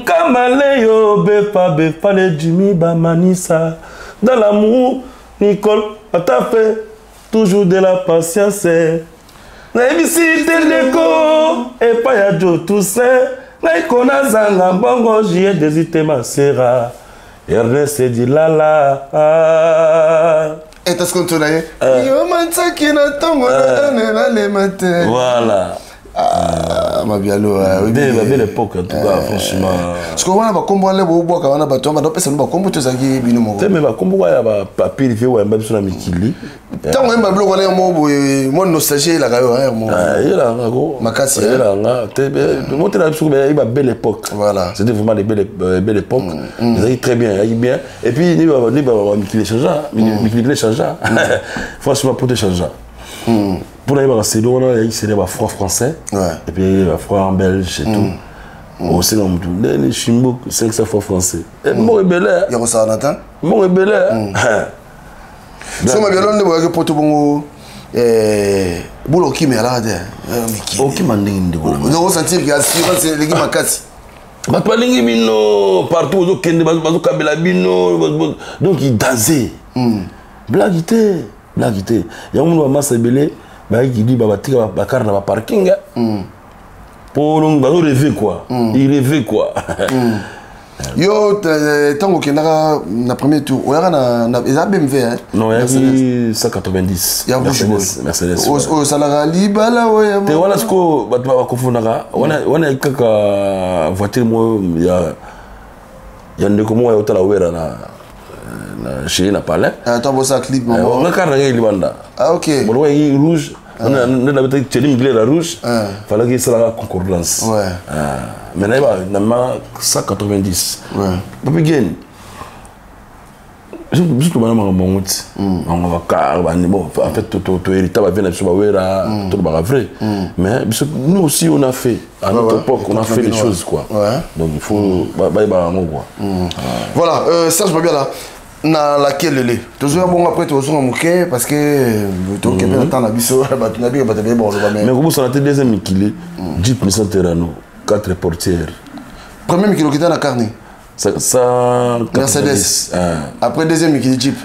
Kamale yo befa befa le Jimmy Bamanisa dans l'amour, Nicole a fait toujours de la patience. Nayebisi te ndeko epai ya Jo Toussaint, ngai ko nazanga mbongo jie desite masera Ernest Dilala. Etasiko na ye yo mansaki na ntongo nalema te. Voilà. Ah, Mabialo. Ba belle époque en tout cas, franchement. Sikoyo wana bakombo wana bobwaka wana, bato wana bandopesa no bakombo to ezalaki bino moko? Te, me bakombo ya bapapili vie oyamba biso na mikili. Ntango oyemba biloko wana yo boye, mwa nostalgie eyelaka yo mo? Eyelaka ko. Makasi. Eyelaka te, motela biso bayi ba belle époque. Voilà. C'était vraiment des belles, belle époque. Ezalaki très bien, ezalaki bien. Et puis ni bamikili echangea, mikili echangea franchement, pour echangea mpona yebaka selo wana, yayaki selo ya bafroid français et puis bafroid belge et tout. Osenga motu ndeni Chimbuk 500 francs français. Mbongo ebele. Ya kosala na ta. Mbongo ebele. So Mabiala nde boyaki poto bongo bula okima alaka te. Okima ndenge ndeko na ngai. Osentir que assurance eleki makasi. Bato balingi bino partout ozokende, bazokabela bino, donc danger. Blague te, blague te. Yango mona bamasa ebele bayaki liba, batika bakare na baparking po bazo rêver quoi, il rêve quoi. Yo, ntango okendaka na premier tour, oyaka na eza BMW, hein? Non, oyaki 190. Ya rouge. Mercedes. Oyo osalaka libala oyo. Te, wana sikoyo bato bakofundaka wana yaki kaka voiture moko ya ndeko moko ya otala Wera na chéri na palais. Ntango bosala clip. Nga kar na ngai libanda. Ah, ok. Boloko yaki rouge nde nabetaki Thierry Mugler ya rouge, falaki esalaka concordance. Mais nayeba na ma 190. Papi Gen, biso tobana makambo yango ti bango bakar bani. Bon, en fait, tohérita bavie na biso bawera, tolobaka vrai, mais biso, nous aussi, on a fait à notre époque, on a fait les choses quoi. Donc il faut bayebaka yango quoi. Voilà, Serge Mabiala na lakelele tozoya bongo. Après tozonga moke parce que tokepe na temps na biso, bato na bino, bato ebele baloba. Mais kobosana te, deuxième mikili, Jeep Nissan Terrano 4 portières. Premier mikili okita na carni? Mercedes. Après deuxième mikili, Jeep.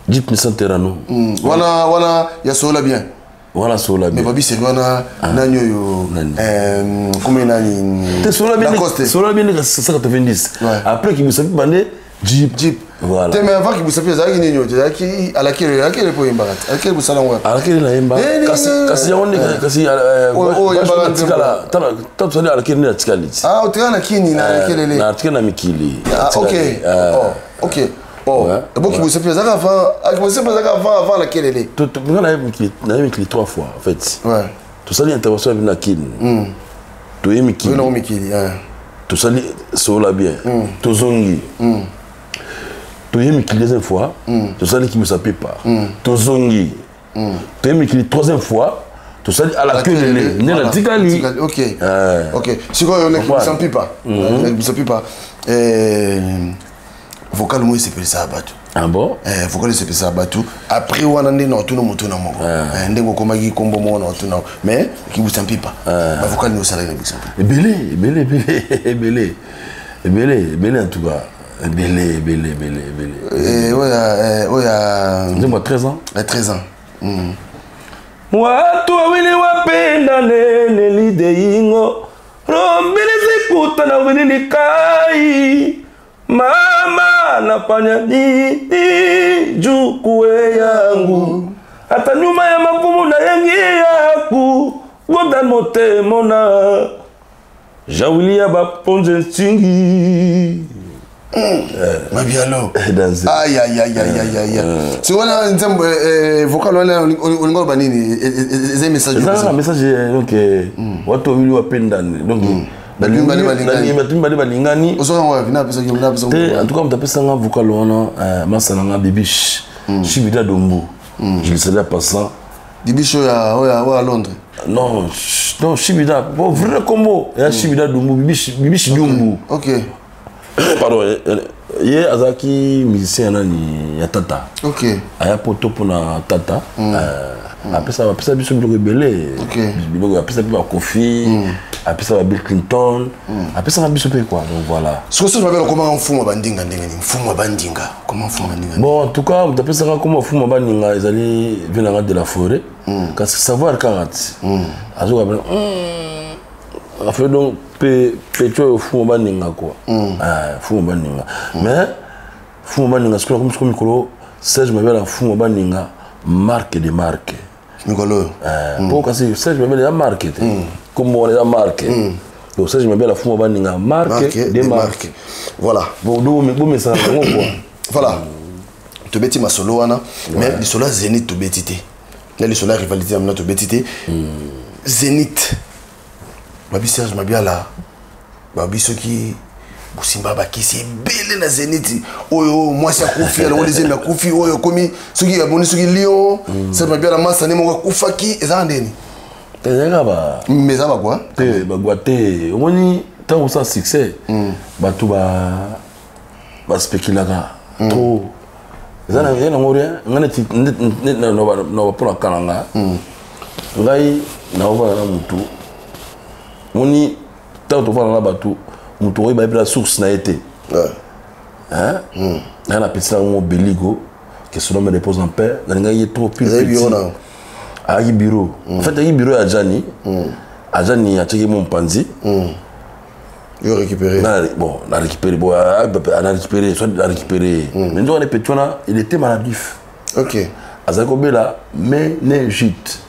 Jeep Nissan Terrano. Wana wana ya sola bien. Wana sola bien. Mais babi seri wana nani oyo komi nani? Te, sola bien, sola bien 190. Après kibusapi bande Jeep. Jeep. Voilà. Te, mais avant kibusapi ezalaki nini oyo? Ezalaki alakele, alakele po oyembaka te, alakele bosala ngo. Alakele nayemba, kasi yango nde kasi tikala ta tosali alakele nde natikali ti. Ah, otikala na kini na alakelele? Natikali na mikili. Ah, ok. Oh, ok. Oh, bon, kibusapi ezalaka avant, kibusapi ezalaka avant alakelele. Nga naye mikili trois fois en fait. Tosali intervention ya bino na kini, toye mikili. Mikili. Tosali sola bien, tozongi, toye mikili deuxième fois, tosali kibusa pepa, tozongi, toye mikili troisième fois, tosali alakelele nde natikali. Ok, ok. Sikoyo na kibusa mpipa, na kibusa pipa, vocal moko esepelisaka bato. Ah bon? Vocal esepelisaka bato. Après wana nde na otuna motu na moko ndenge okomaki kombo moko na otuna, mais kibusa mpipa, bavocal nde osalaki na kibusa mpipa? Ebele, ebele, ebele, ebele, ebele, ebele, en tout cas ebele, ebele, ebele, ebele. Oyo ya Nzembo ya 13 ans. Ya 13 ans. Watu wawili wapendane nelideingo rombili zikuta na wililikai mama nafanya nini jukue yangu hata nyuma ya mavumu na yengi yaku goda motemona jawilia baponze nsingi. Mabialo. Aïe aïe aïe aïe aïe aïe. Si wana nzembo, vocal wana olinga loba nini? Eza message? Eza message, donc watu wawili wapendane, donc bato mibale balingani. Bato mibale balingani. Ozonga Te, en tout cas moto apesanga vocal wana, masa nanga Bibiche Chibida Dombu, je le salue en passant. Bibiche oyo ya Londres? Non, non, Chibida, bon, vrai kombo ya Chibida Dumbu, Bibiche, Bibiche Dumbu. Ok. Pardon, ye azalaki musicien ya nani, ya tata. Aya poto mpona tata, apesa biso biloko ebele, biloko apesa mpe bakofi, apesa ba Bill Clinton, apesaka biso mpe quoi, donc voilà. Sikoyo soki babela okomaka mfumu ya bandinga ndenge nini? Mfumu ya bandinga, koma mfumu ya bandinga? Bon, en tout cas moto apesaka koma mfumu ya bandinga ezali vie nanga de la forêt, kasi savoir kaka ti azoka bena affaire, donc pe pe oyo fumu baninga quoi, fumu baninga. Mais fumu baninga sikoyo nakomi sikoyo mikolo Serge Mabiala fumu baninga marque de marque. Mikolo oyo. Po kasi Serge Mabiala eza marque te, kombo wana eza marque. Donc Serge Mabiala fumu baninga marque de marque. Voilà. Bon, bomesana yango quoi. Voilà, tobeti masolo wana, mais lisolo ya Zénith tobeti te, na lisolo ya rivalité ya mina tobeti te. Zénith, babi Serge Mabiala, babi soki bosimba bakisi ebele na Zénith oyo, mwasi akufi, alongo deuxième akufi, oyo okomi soki amoni soki Lion, Serge Mabiala masane moko akufaki, ezaka ndeni? Ezalaka ba Mais eza bagwa. Te, bagwa te, omoni. Ntango osala succès, bato baspéculaka trop. Eza na yango rien. Ngai neti na mpo na kala nga, ngai naovanda na motu moni. Ntango tovanda na bato, moto oyeba ye mpe na source na ye te. Ngai napesi nango Beligo, que son âme repose en paix. Nalingaki ye trop pile. Petit ayaki bureau, en fait ayaki bureau ya Jani. Ajani atiaki mo mopanzi. Yo récupéré? Bon, na récupéré, bon, na récupéré, soit na récupéré, mais nzoka ne petit wana, il était maladif. Azalaki kobela méningite.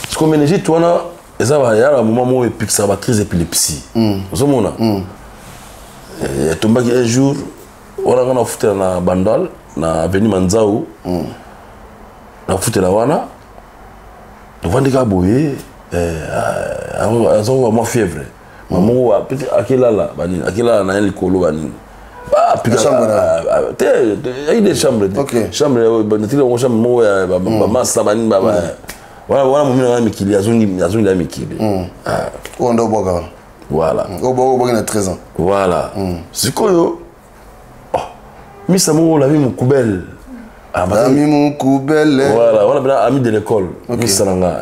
Siko méningite wana eza ya na moment moko epikisaka bacrise épilepsie. Ozomona, etombaki un jour wana, nga nafutela na Bandal, na avenue Manzau. Nafutela wana, tovandi kaka boye, azakoka mwa fièvre mamoko akelala banini, akelala na ye likolo banini te. Yaki de chambre te, chambre natiki bango, chambre moko ya bamasa banini wana. Wana momi nanga mikili, azongi ya mikili. Oyo nde obwaka wana? Voilà. Obwaki na 13 ans? Voilà. Sikoyo misa moko olami mokubele. Ami mokubele. Voilà, wana mpena ami de l'école, misa na nga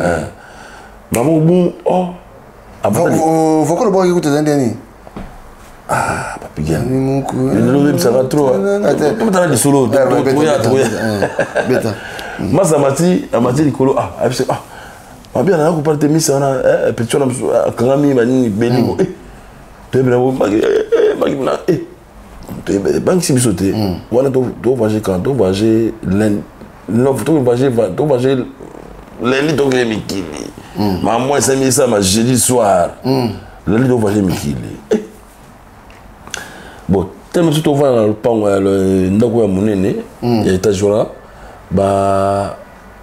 mama obu. Oh. Vocal obwaki kuta eza ndeni? Ah, papigan, oyebisaka trop. Tobetana lisolo, toya toya. Masa amati, amati likolo. Ah, ayebisi: "Ah, mabia nanga kopala te." Misa wana, petit wana akangami banini, belingo. Toyebela maki bangisi biso te. Wana tovoyage, quand tovoyage, tovoyage lundi, tokende mikili. Mama esami esama jeudi soir, lundi tovoyage mikili. Bon, teme biso tovanda na lopango ya ndako ya monene ya étage wana.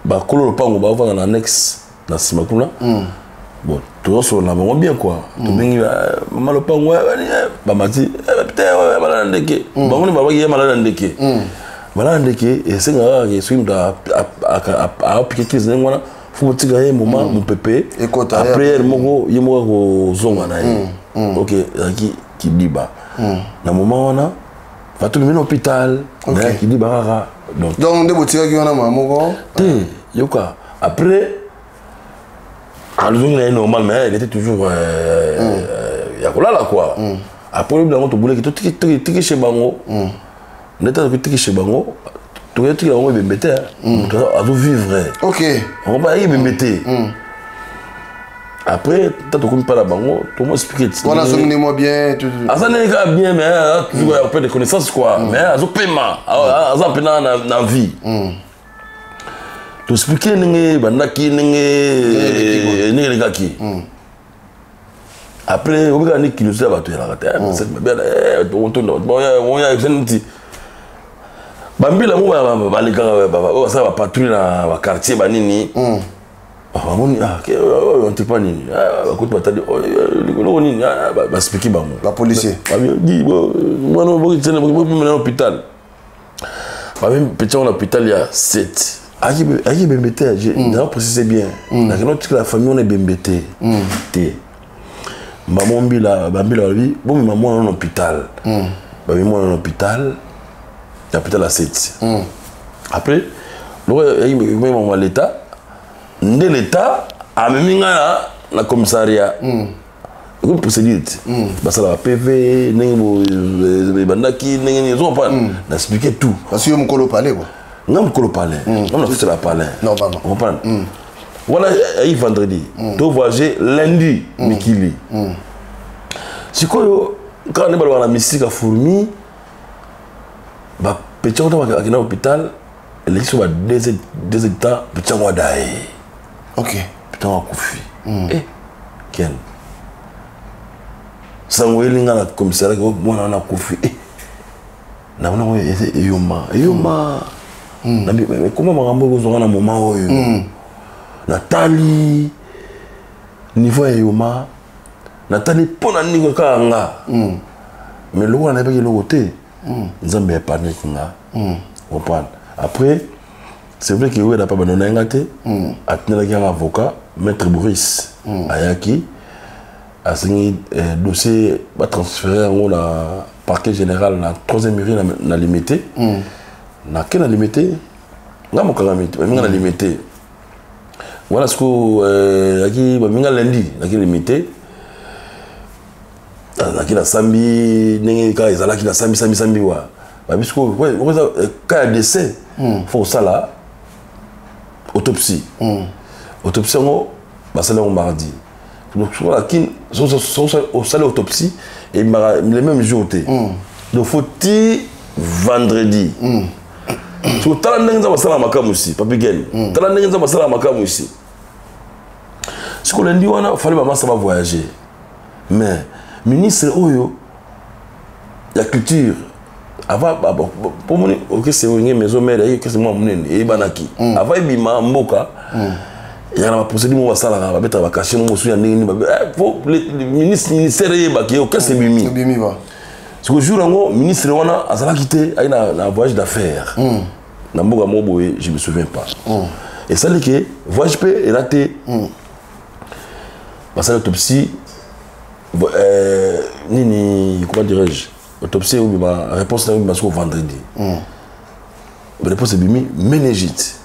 Bakolo lopango bavanda na annexe na nsima kuna. Bon, tozosolola na bango bien quoi. Tobengi mama lopango, bamati te, malala ndeke. Bango nde babaki ye malala ndeke. Malala ndeke esengaka kaka soki moto apike crise ndenge wana, fo botika ye moma mopepe. Après heure moko, ye moko akozonga na ye. Ok, ezalaki kidiba na moment wana, batumi na hôpital na kidiba kaka. Donc, donc nde botikaki wana mama moko? Te, yoka, après alozongi na ye normal, mais il était toujours ya kolala quoi. Après oyebi yango, tobulaki totiki chez bango. Nde tatoki tiki chez bango, tokoki tikela bango ebembe te, moto azovivre. Okompa ayaki ebembe te. Après ta tokomi mpa na bango, tomo expliquer. Wana azongi nde mwa bien? Aza ndenge kaka bien, mais aza toujours ya peu de connaissance quoi, mais azopema, aza mpena na vie. Toexpliquer ndenge bandaki, ndenge elekaki. Après obikaka nde curiosité ya bato elaka te. Neti bambila mo balekaka, oyo basala bapatrouille na baquartier banini, bamoni antipa nini, bakuti batali eloko nini, baexpliquer bango. Bapolicier? Mwana na hôpital, bamemi petit na hôpital ya 7. Ayaki ebembe te, na précise bien. Nakende otikala famille wana ebembe te te. Mama mbila, bambila balobi: "Bomema mwana na hôpital." Bamemi mwana na hôpital, ya hôpital ya 7. Après loko yaki mama l'état, nde l'état amemi ngai na commissariat. Ekomi procédure te, basala ba PV ndenge ebandaki, ndenge nini, ozo comprendre, na expliquer tout. Parce que yo mokolo palais quoi. Nga mokolo palais, nga na futela palais. Normalement. Comprendre wana ayi vendredi, to voyager lundi mikili. Sikoyo kaka nde balobaka na mystique ya fourmi, bapetit yango ntango akenda hôpital, eleki so ba 2 heures de temps, petit yango adaye. Petit yango akufi. Ken sango oyeli nga na commissariat, mwana wana akufi. Namona ngo eyoma eyoma. Koma makambo ekozwanga na moment oyo, natali niveau ya eyoma, natali mpo na nini kaka nga. Mais lokola nayebaki eloko te, Nzambe épargneki nga, comprendre. Après, c'est vrai que oyo pa bando na ye nga te, atindelaki yanga avocat, maître Boris. Ayaki. Asengi dossier batransféré yango na parquet général na troisième rue na Limete. Nake na Limete, nga mokangami te, baminga na Limete wana. Sikoyo yaki baminga lundi, naki Limete, naki nasambi ndenge kaka ezalaki, nasambi sambi sambi wa babi. Sikoyo eza cas ya décès, faut kosala autopsie. Autopsie yango basali yango mardi. Donc soki lakini osali autopsie, ebimaka le même jour te. Donc faut ti vendredi. So tala ndenge nzambe asalaka makambo isi, Papi Gen. Tala ndenge nzambe asalaka makambo isi. Sikoyo lundi wana fallait bamasa bavoyage, mais ministre oyo ya culture avant, po moni orchestre Wenge Maison Mère eyaki orchestre mwa monene, eyebanaki. Avant ebima mboka, ezalaka na baprocédure moko basalaka, babetaka bacachet mo mosusu ya ndenge nini, po ministère eyebaki orchestre ebimi. Ebimi ba. Sikoyo jour yango ministre wana azalaki te, ayi na voyage d'affaires na mboka moko boye, je me souviens pas. Esali ke voyage mpe eza te. Basali autopsie, nini, comment dirais-je, autopsie obima, réponse na obima sikoyo vendredi. Réponse ebimi méningite.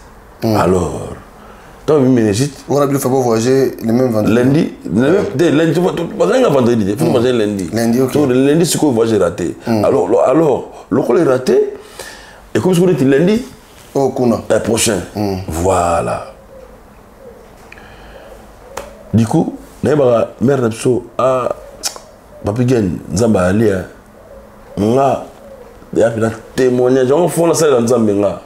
Alors ntango ebimi méningite, wana bino faut voyager le même vendredi? Lundi te, lundi bazali nga vendredi te, faut voyager lundi. Lundi, ok. So, lundi sikoyo voyage raté. Alors lokola eraté, ekomi sikoyo neti lundi oyo kuna prochain. Voilà, du coup nayebaka mare na biso, ah, Papi Gen, Nzambe alia nga ya mpena témoignage yango. Faut nasalela Nzambe nga.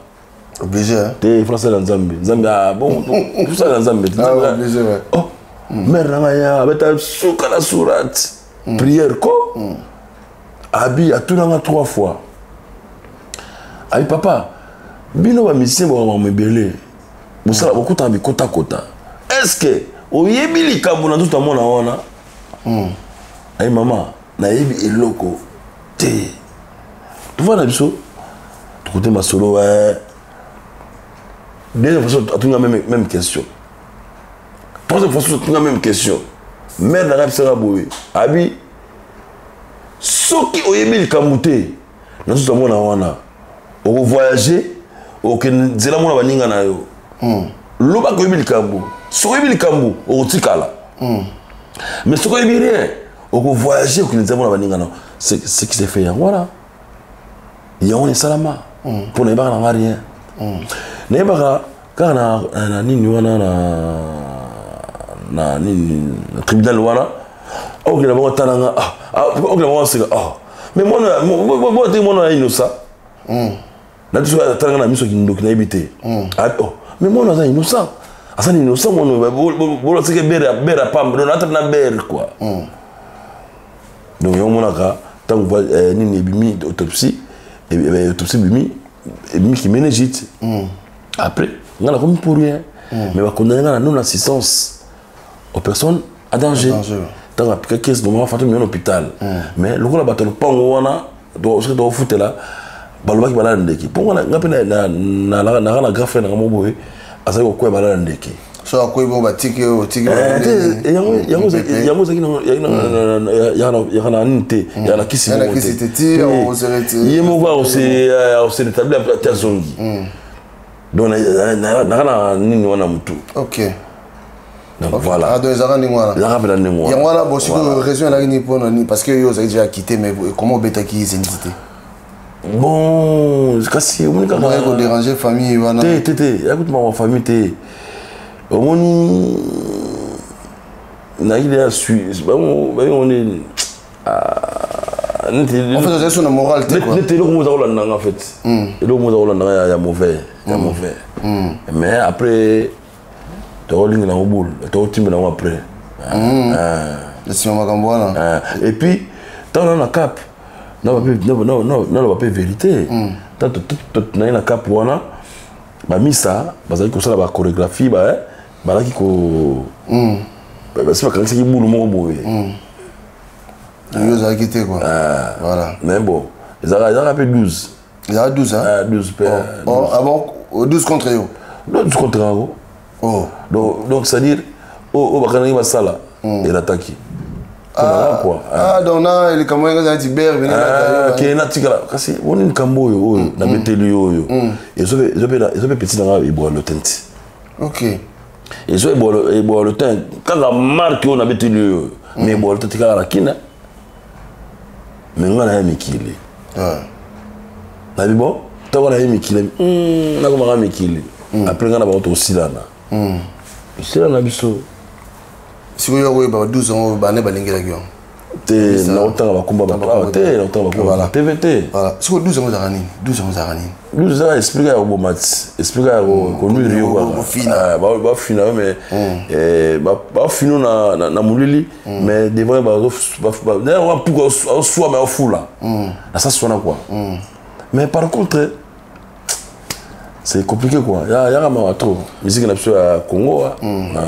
Obligé, hein? Te, faut nasalela Nzambe. Nzambe, ah bon, tosalela Nzambe te. Ah, obligé, ouais. Oh, mare na ngai ya abeta suka na sourate, prière ko abi atunanga trois fois, abi: "Papa, bino bamusicien bokama ebele, bosala bokutaka bikotakota, est ce que oyebi likambo na nzoto ya mwana wana?" Ayi: "Mama, nayebi eloko te." Tovanda biso, tokote masolo. Deuxième fois atunga même question, troisième fois atunga même question. Mare nanga bisaka boye, abi: "Soki oyebi likambo te na nzoto ya mwana wana, okovoyage, okende nzela mona baninga na yo. Lobaka oyebi likambo. Soki oyebi likambo, okotikala, mais soki oyebi rien, okovoyage, okende nzela mona baninga na yo." Ce qui s'est fait, yango wana, yango wana esalama. Mpo nayebaka nanga rien, nayebaka kaka na nini wana, na nini, na tribunal wana. Okende bango talanga, okende bango aseka: "Ah, mais mwana te, mwana ya innocent." Na biso atalanga na miso kindoki, nayebi te. "Oh, mais mwana aza innocent, aza na innocent mwana bolaseke bere ya pamba, donc ata na bere quoi." Donc yango monaka ntango nini ebimi, autopsie, autopsie ebimi, ebimiki méningite. Après nga nakomi pour rien, mais bakondane nga na non assistance aux personnes à danger. Ntango apika kese, normalement fatu memi na hôpital, mais lokola bato ya lopango wana soki tokofutela, balobaki balala ndeke, mpo nga mpe naka na grand frère nanga mo boye azali kokwea, balala ndeke. So akwei bongo, batiki otiki? Yango ezalaki yaka na nini te, yaka na kisi moko te. Ye moko akose rétablir te, azongi. Donc naka na nini wana motu. Donc voilà. Ah, donc ezalaka ndenge wana. Ezalaka mpe na ndenge wana. Yango wana. Bon, sikoyo raison elaki nini? Mpona nini? Parce que yo ozali déjà quitté, mais comment obetaki Zénith te? Bon, kasi omoni kaka kodéranger famille wana. Te, te, te, yakuti makambo famille te. Omoni, nayaki deya bango nini. En fait, ozali so na moral te quoi. Neti eloko moko eza kolanda nga en fait, eloko moko eza kolanda nga ya mauvais, ya mauvais. Mais après tokolinga nango boule, tokotimbela yango après. Nsima makambo wana. Et puis ntango na cap, naloba mpe vérité, ntango naye na cap wana, bamisa bazalaki kosala bachorégraphie, bazalaki ko basi bakangisaki bulu moko boye. Yo ozalaki te quoi, voilà. Mais bon, ezalaka mpe 12. Ezalaka 12, hein? 12 mpe. Ah bon, 12 contre yo? 12 contre yango. Oh. Donc c'est à dire oyo bakanaki basala erataki. Mpona quoi. Ah, donc na likambo yango ezali tiber. Ke natikala kasi woni likambo oyo oyo nabeteli yo oyo ezo mpe petit nanga eboa lotin ti. Ok. Ezo eboa lotin kaka marke oyo nabeteli yo oyo, mais eboa lotin ti kaka na kina, mais nga naye mikili. Nabi bon, ntango naye mikili, nakomaka mikili après nga na bango tokosilana, tosilana biso. Sikoyo okoyeba 12 yango bane balengelaki yango? Te, naotanga bakomba bato awa te, naotanga bakomba TV te. Sikoyo 12 yango ezalaka nini? 12 yango ezalaka nini? 12 ezalaka esprit ya koboma ti, esprit ya konuire yo kaka, bafina yo, mais bafino na molili, mais devant mpuku azoswa, mais afula na sasi wana quoi. Mais par contre c'est compliqué quoi, ya yaka mawa trop musique na biso ya Congo.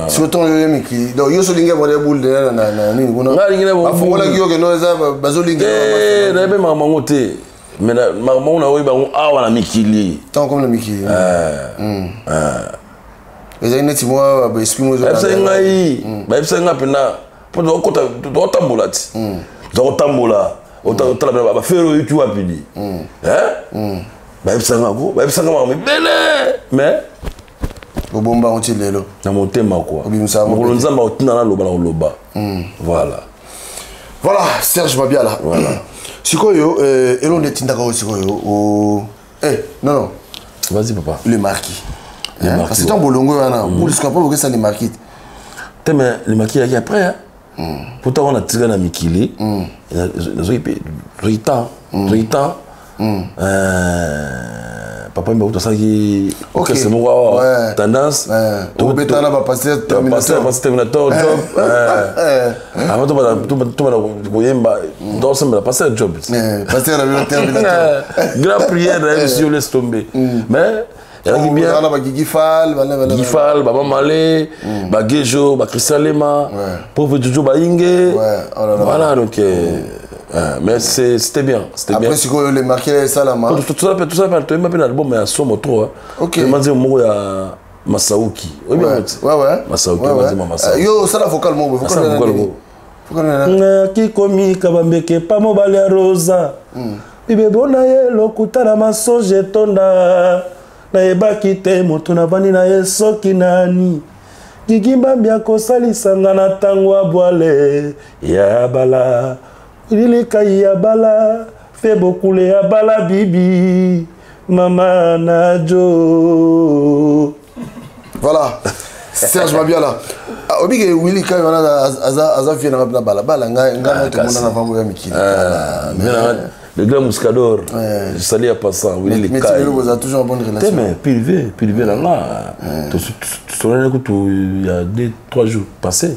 Surtout yo ye mikili, donc yo solingi abona boule de na nini kuna? Nga alingi na bafungolaki yo keno eza bazolingi. Nayebi makambo yango te, mais makambo yango naoyebi yango awa na mikili. Ntango comme na mikili ezali neti mwa baesprit mo. Bayebisaki ngai, bayebisaki ngai mpena mpo tokota, tokotambola ti, tokotambola, otala pena bafere oyo ti wapidi. Bayebisanga ko, bayebisanga makambo ebele, mais obomba yango ti lelo. Na motema kua mokolo Nzambe akotinda naloba, na koloba, voilà. Voilà, Serge Mabiala. Voilà. Sikoyo elonde etindaka oyo sikoyo, non, non. Vas-y papa. Le marquis. Parce que ntango bolongo wana bolisuka mpo bokesa le marquis. Te, mais le marquis eyaki après, po ntango natika na mikili nazwaki mpe, zwaki temps, zwaki temps. Papa mbe kutu asalaki orchestre moko awa, Tendance. Obetana bapaster. Terminator Job. Avant tobanda koyemba, tosambela pasteur Job. Grand prière na ye biso, yo laisse tomber, mais ezalaki bien. Bagigifal. Gifal, baba Male, bagejo, bachristien Lema, pauvre Jojo Bayinge, voilà. Donc mais c'était bien, c'était bien. Après sikoyo le marqué esalama. Tout ça, tout ça, toyemba mpe na album ya somo trop. Ok. Nzembo moko ya Masauki, oyebi yango ti? Masauki, nzembo Masauki. Yo osala vocal moko? Vocal moko nakikomika bambeke pa mobali ya Rosa, bibebo na ye lokuta na masonge etonda, nayebaki te moto navandi na ye soki nani. Gigi Mbambi akosalisanga na ntango ya bwale ya bala lilikai ya bala fe bokule ya bala bibi mama na jo. Voilà, Serge Mabiala, obike Willi Kai wana aza vie nanga na balabala, ngai ngai tomonana vango ya mikili. Le grand Mouscador, je salue à passant, Willy Mais Lekai. vous avez toujours une bonne relation. Mais privé, privé là, là. Il y a 2, 3 jours passés.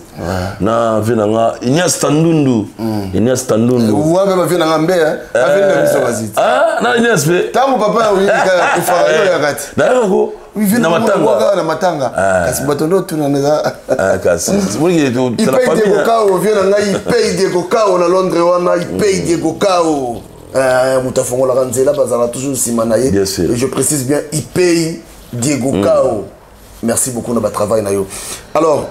Na vie nanga, Ignace Tandundu. Ignace Tandundu. Ouais, mais vie nanga mbe, hein. Avi na biso bazit. Ah, na Ignace pe. Tango papa Willy Kai akufaka, yo ya kati. Na yako. Na matanga. Na matanga. Kasi bato ndo tuna na Ah, kasi. Oui, c'est la famille. Diego Kao, vie nanga, Ipei Diego Kao na Londres wana, Ipei Diego Kao. Moto afongolaka nzela, bazala toujours nsima na ye. Et je précise bien, Ipei Diego Kao, merci beaucoup na batravail na yo. Alors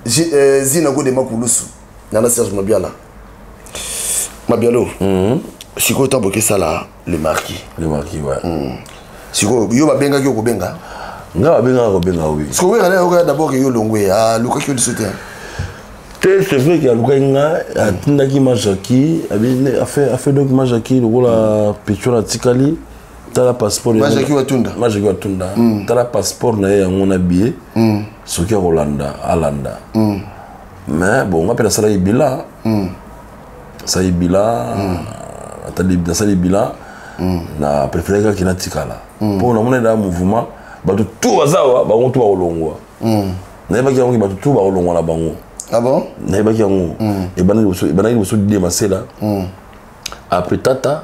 Zina Godema Kulusu nana Serge Mabiala Mabialo, sikoyo ntango bokesala le marquis. Le marquis, ouais. Sikoyo yo babengaki yo kobenga? Nga babengaka kobenga, oui. Sikoyo weka yoka d'abord yo longwe, alukaki yo liso te? Te, c'est vrai ke alukaki nga, atindaki Majaki afe. Donc Majaki lokola petrole atikali, tala passeport. Majaki Watunda. Majaki Watunda, tala passeport na ye yango na billet, soki akolanda alanda. Mais bon, nga mpe nasalaki bilan, nasalaki bilan, nasali bilan, na préféré kaki natikala mpo namona eza mouvement, bato tu baza awa, bango tu bakolongwa. Nayebaki yango, bato tu bakolongwa na bango. Ah bon? Nayebaki yango. Ebandaki liboso Didie Masela, après tata,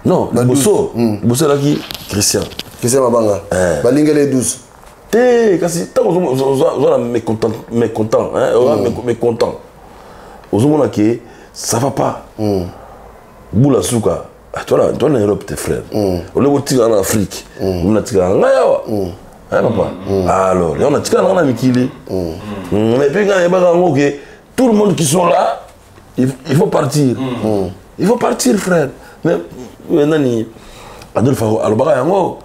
non, liboso liboso ezalaki Christian. Christian Mabanga, balingeli 12. Te, kasi ntango oza na mécontent, mécontent, ozomona ke ça va pas, bula suka toi na Europe te, frère, ole botikala na Afrique, omona tikala ngai awa. Hein, papa Alors, yango natikala nanga na mikili. Et puis ngai nayebaka yango ke tout le monde qui sont là, il faut partir. Il faut partir, frère. Mais nani Adolphe alobaka yango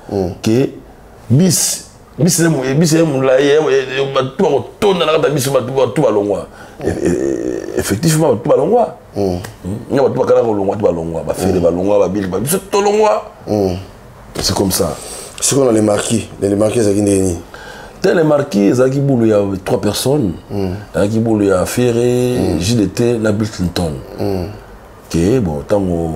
ke bis bis bis ye molai, bato bakotonda na kati ya biso, bato balongwa. Effectivement, bato balongwa nga, bato bakala kolongwa, to balongwa, baFerre balongwa, babili, biso tolongwa. C'est comme ça. Sikoyo na Les Marquis, na Les Marquis ezalaki ndenge nini? Te, Les Marquis ezalaki bulu ya trois personnes. Ezalaki bulu ya Ferre, JDT na Bill Clinton. Ke bon, ntango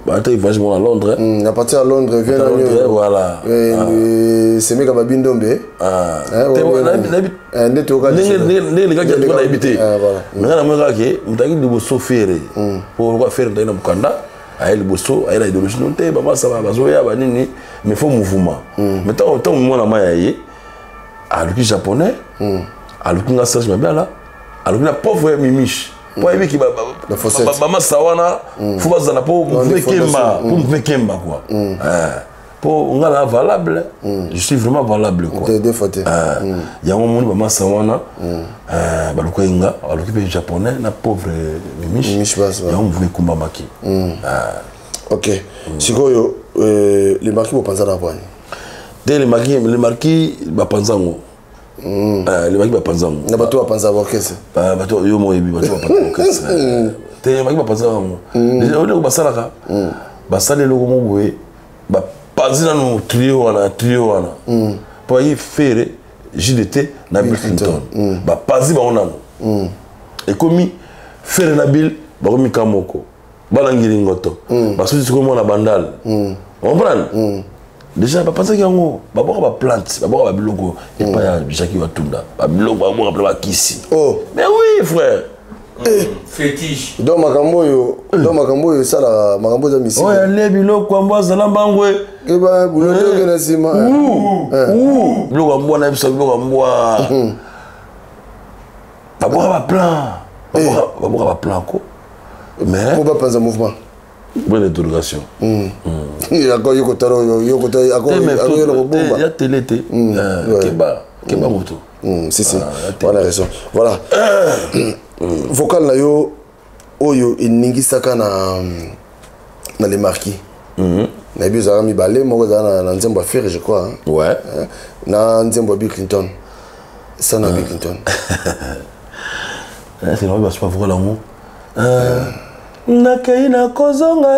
baataki voyage moko na Londres. À partir ya Londres, vie na Londres, voilà. Semeka Babindombe. Nde ndenge lekaki atuka, nayebi te. Mais ngai namoni kaka ke moto ayaki liboso Ferre, po lokwa Ferre moto ayaki na mokanda, aye liboso, aye na idéologie no te, bamasa bazoya banini, mais faut mouvement. Mais ntango mwana mai aye, aluki Japonais, aluki nga Serge Mabiala, aluki na pauvre Mimiche, po ayebiki bamasa wana faut bazala po mouvement ekemba, po mouvement ekemba quoi. Po nga na valable, je suis vraiment valable quoi. Deux fois te. Yango moni bamasa wana balukaki nga, baluki mpe Japonais na pauvre Mimiche, yango mouvement ekumbamaki. Ok, sikoyo Les Marquis bopanza na bwani? Te, Les Marquis, Les Marquis bapanza yango. Les Marquis bapanza yango. Na bato bapanza baorchestre? Bato yo mo oyebi, bato bapanza orchestre te. Les Marquis bapanza yango. Eloko basalaka, basala eloko mo boye, bapanzi nanu trio wana, trio wana mpo ayi Ferre, JDT na Bill Clinton, bapanzi bango nanu. Ekomi Ferre na Bill bakomi ka moko, bana ngiringoto basuti sikoyo mwana Bandal, comprendre déjà. Bapanzaki yango, babwaka baplante, babwaka babiloko epai ya Jacki Watunda, babiloko babwaka mpena bakisi. Mais oui, frère. Fétiche. Donc makambo oyo, donc makambo oyo esalaka, makambo eza misike. Oyo alie biloko yango azala mbangwe. Keba bulotoke na nsima. Biloko ya mbwa na biso, biloko ya mbwa babwaka, baplan, babwaka baplan ko, mais po bapanza mouvement. Bonne interrogation. Ako yo kotala oyo, yo kotala akoyela kobomba. Ya tele te, keba keba moto. Si si, voilà, raison, voilà. Vocal na yo oyo eningisaka na Les Marquis, nayebi ezalaka mibale. Moko ezala na nzembo ya Ferre, je crois. Ouais. Na nzembo ya Bill Clinton, sana Bill Clinton. C'est normal, basupa vocal yango. Nakei nakozonga,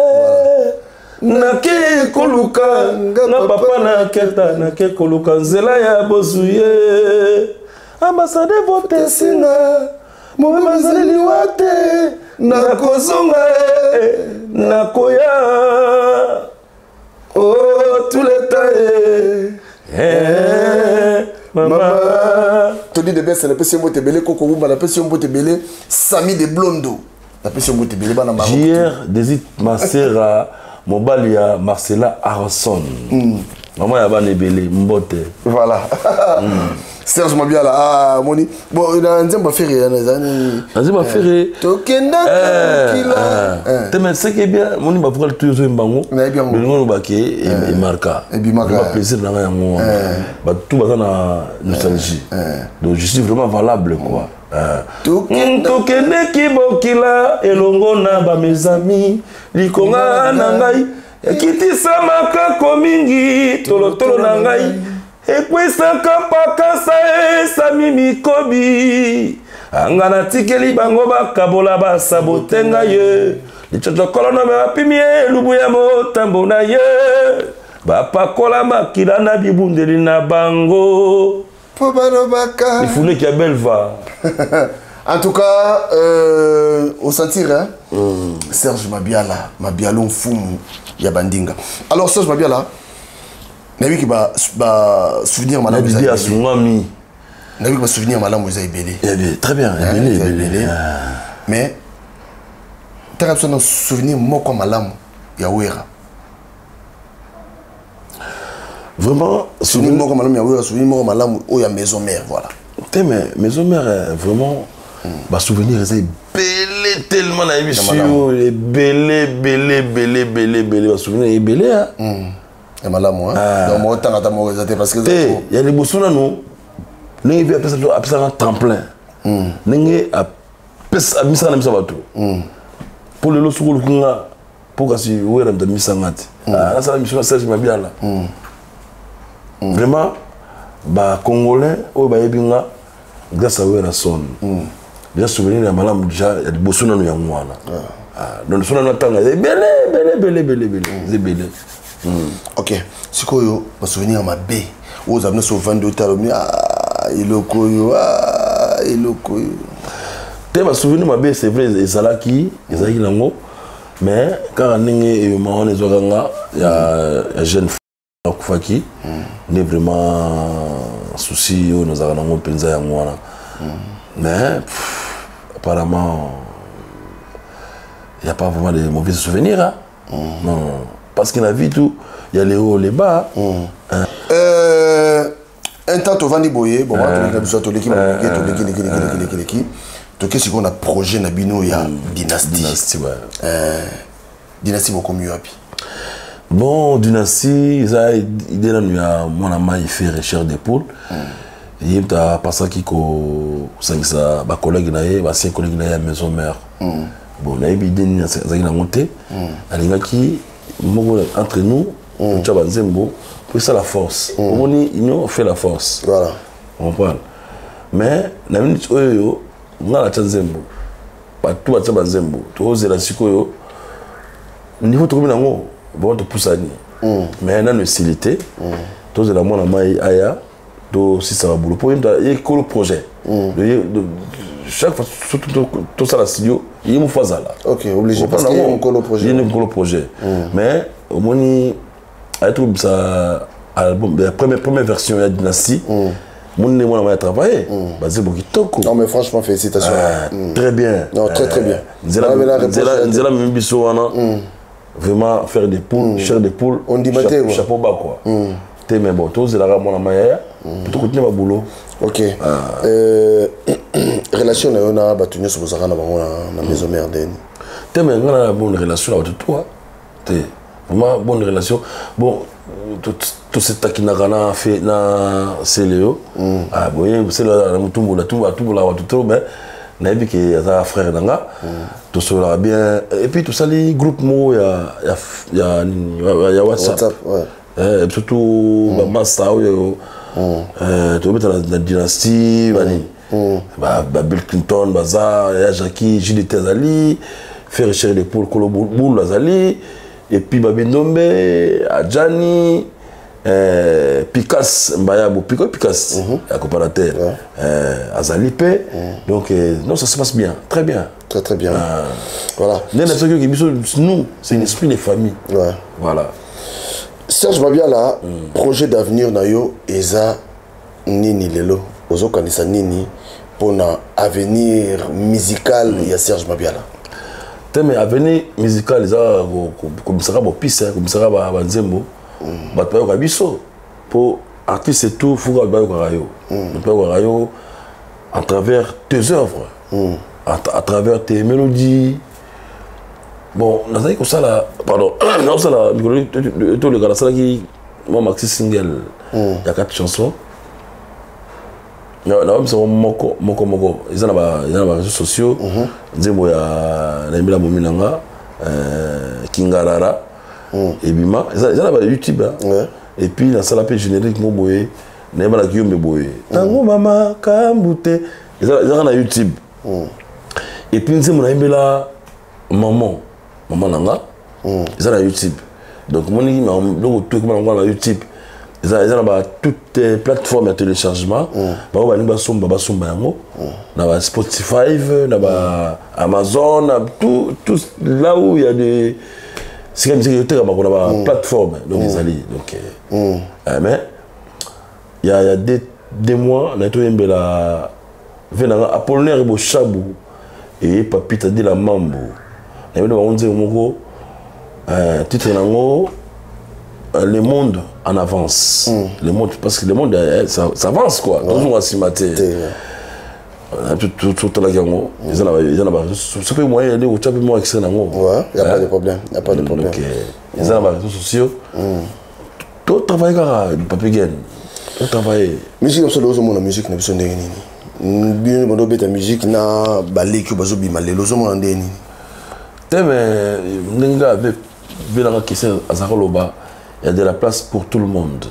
nake koluka nga papa naketa, nake koluka nzela ya bozwi ye ambasade votesinga mobema ezali liwa te, nakozonga, nakoya oh tout le temps, eh, mama. Tony de Bese, napesi yo mbote ebele. Koko Wumba, napesi yo mbote ebele. Sami de Blondo, napesi yo mbote ebele. Bana. JR Desit Masera, mobali ya Marcela Arson, mama ya bana ebele, mbote. Voilà. Serge Mabiala, ah, moni bon na nzembo Ferre yana ezani. Na nzembo Ferre. Tokendaka mokila. Te, mais ce qui est bien, moni bavocal tu ozoyemba yango. Nayebi yango. Bolingo olobake emarka. Ebimaka. Plaisir na ngai yango wana, bato baza na nostalgie, donc je suis vraiment valable quoi. Tokendeki bokila elongo na bamezami, likonga na ngai ekitisamaka ko mingi, tolotolo na ngai ekwesaka mpakasa esami mikobi anga, natikeli bango bakabola basabote ngai ye licocokolo me bapimi elubu ya motambo na ye, bapakola makila na bibundeli na bango. Mpo balobaka. Ifuneki ya Belva. En tout cas, au sentir, hein? Serge Mabiala, Mabialo Mfumu ya Bandinga. Alors Serge Mabiala, nayebi ba, ba souvenir malamu eza. Asungami. Nayebi ba souvenir malamu eza ebele. Très bien, ebele ebele. Mais taka biso na souvenir moko malamu ya Wera. Vraiment? Souvenir moko malamu ya Wera, souvenir moko malamu oyo ya Maison Mère, voilà. Te, mais Maison Mère, vraiment, basouvenir eza ebele tellement, nayebi sur ebele ebele ebele ebele ebele, basouvenir ebele. Ya malamu, hein? Donc motanga ata moko eza te parce que te ya liboso nanu ndenge mpe apesa biso, apesaka tremplin, ndenge apesa, amisaka na biso bato mpo lelo soki oluki nga mpo kasi wera moto amisanga te. Ah, nasala mission na Serge Mabiala. Vraiment, bacongolais oyo bayebi nga grâce à Werrason, déjà souvenir ya malamu déjà ya liboso nanu yango wana. Ah, donc so nanu atanga eza ebele, ebele, ebele, ebele, ebele, eza ebele. Ok, sikoyo basouvenir ya mabe oyo ozala nyonso, ovandi, otala, omi eloko oyo, eloko oyo. Te, basouvenir mabe, c'est vrai, ezalaki nango, mais kaka ndenge eyoma wana ezwaka nga ya jeune akufaki nde vraiment souci oyo nazalaka nango mpenza yango wana. Mais pff, apparemment il y a pas vraiment de mauvais souvenirs, hein? Non, non, parce que la vie, tout, il y a les hauts, les bas. Un temps tovandi boye, bon, wana toleki na biso, toleki, toleki, leki, leki, leki, leki, leki, toke sikoyo na projet na bino ya Dynastie. Dynastie, ouais. Dynastie bokomi wapi? Bon, Dynastie eza idée nanu ya mwana mai Ferre Chair de Poule. Ye moto apasaki kosangisa bacollègue na ye, baancien collègue na ye ya maison mère. Bon, nayebi idée nini azalaki nango te. Alingaki moko entre nous totya banzembo po esala force. Omoni, union fait la force. Voilà. Comprendre, mais na minute oyo nga natya nzembo, bato batya banzembo, tozela sikoyo niveau tokomi nango. Bon, topusani, mais nano esili te. Tozela mwana mai aya, tosisa babulo mpo ye kolo projet. Chaque fois surtout tosala studio, ye mofo azala. Ok, obligé, parce que ye mokolo projet. Ye nde mokolo projet. Mais omoni, aye tokobisa album ya première version ya Dynastie, moni nde mwana mai atravaille bazembo kitoko. Non mais franchement, félicitations. Ah, très bien. Non, très très bien. Nzela Wana bela réponse nzela memi biso wana, vraiment faire des poules, chair des poules. On dit maté, quoi. Chapeau bas, quoi. Te, mais bon, tozelaka mwana mai aya po tokontinue babulo. Ok, relation na yo na bato nyonso bozalaka na bango na maison mère ndeni? Te, mais nga na bonne relation na bato toi te, vraiment bonne relation. Bon, tosetakinaka na fe na Seleo. Ah, boye Seleo na motumbula atumbolaka bato trop, mais nayebi ke aza frère na nga, tosololaka bien. Et puis tosali groupe moko ya nini, ya WhatsApp. WhatsApp, ouais. Surtout bamasa oyo tobeta na Dynastie, banini, ba Bill Clinton baza, ya Jackie JDT azali, Ferre Chair de Poule Kolo Boule azali, et puis Babindombe Adjani, Picas Mbayabo, Pico Picas accompagnateur, azali mpe. Donc non, ça se passe bien, très bien. Très très bien, voilà. Nde na soki biso, nous, c'est un esprit de famille. Voilà. Serge Mabiala, projet d'avenir na yo eza nini lelo? Ozokanisa nini mpona avenir musical ya Serge Mabiala? Te, mais avenir musical eza komisaka bopise, komisaka banzembo, bato bayoka biso, mpo artiste tout fuka bayokaka yo, bato bayokaka yo à travers tes œuvres, à travers tes mélodies. Bon, nazalaki kosala, pardon, nazosala mikolo toleka, nasalaki mwa maxi single ya quatre chansons. Nabamisango moko moko moko, eza na baréseaux sociaux. Nzembo ya nayembela momi na nga, Kingarara, ebima, eza na ba YouTube, hein. Et puis nasala mpe générique mo boye, nayebalaki yombe boye, ntango mama kambu te, ezaka na YouTube. Et puis nzembo nayembela maman, mama na nga, eza na YouTube. Donc moni biloko to ekoma nango na YouTube, eza na ba toutes plateforme ya téléchargement. Bango balingi basomba, basomba yango na ba Spotify, na ba Amazon, na tout là où il y a des sika musique etekama na ba plateforme. Donc ezali. Donc mais il y a 2 mois naye toyembela ve nanga Apollinaire Boshabu eye Papita de la Mambo, nayebeli bango nzembo moko, titre nango Le monde en avance. Le monde, parce que le monde ça avance, quoi. Tozonga nsima te. Totalaki yango, eza na so mpe moyen yali kotya mpe mwa extrait nango. Ouais, y a pas de problème, y a pas de problème. Eza na baréseaux sociaux. To travaille kaka, Papi Gen, to travaille. Musique na biso lelo, ozomona musique na biso ndenge nini? Bino bando obeta musique na baleki oyo bazobima lelo, ozomona ndenge nini? Te, mais ndenge kaka velanga question aza koloba, il y a de la place pour tout le monde.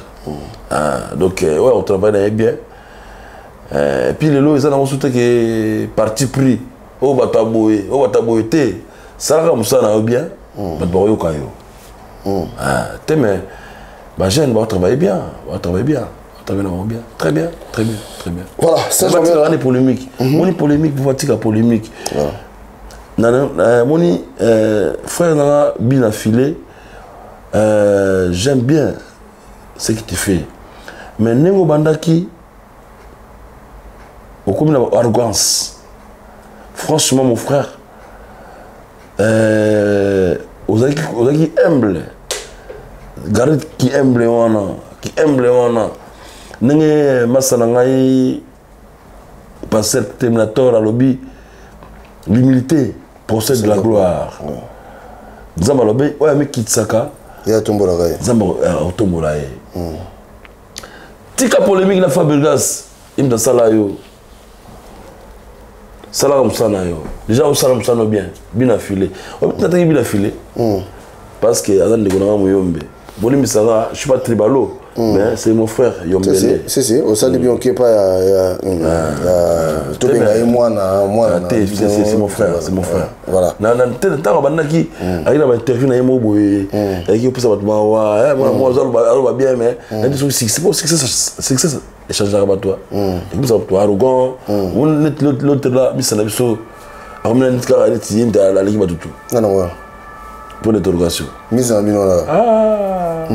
Ah, donc ouais, on travaille na ye bien. Et puis lelo eza nango so te ke parti pris, oyo bato ya boye, oyo bato ya boye te. Salaka mosala na yo bien, bato bakoyoka yo. Ah, te, mais bajeune baotravaille bien, baotravaille bien, baotravaille nango bien, très bien, très bien, très bien. Voilà, Serge. Batika Bamela. Ni polémique, moni polémique, po batika polémique. Moni frère nanga bina filet, j'aime bien ce que tu fais, mais ndenge obandaki, okomi na arrogance. Franchement, mon frère, ozalaki humble, garde ki humble wana, ki humble wana. Ndenge masa na ngai pasteur Terminator alobi, l'humilité procède de la gloire. Nzambe alobi oyo amikitisaka, ye atombolaka ye. Nzambe akotombola ye. Tika polémique na Fabregas, ye moto asala yo. Salaka mosala na yo déjà, osala mosala no bien. Bina file nataki bina file parce que aza ndeko nanga moyombe. Bolimbisaka, je suis pas tribalo, mais c'est mon frère yombele. Si si, osali bien, okepa ya tobenga ye mwana mwana. Te, c'est mon frère, c'est mon frère. Voilà. Ntango abandaki, ayaki na bainterview na ye moko boye, ayaki opesa bato mawa. Mwana moko aloba bien, mais nayeti soki succès, po succès echangeaka bato, ekobisa bato arrogant. Neti l'autre là, bisa na biso akomina neti kaka neti ye nde aleki bato tu. Nana wana. Point d'interrogation. Mise na bino wana. Ah.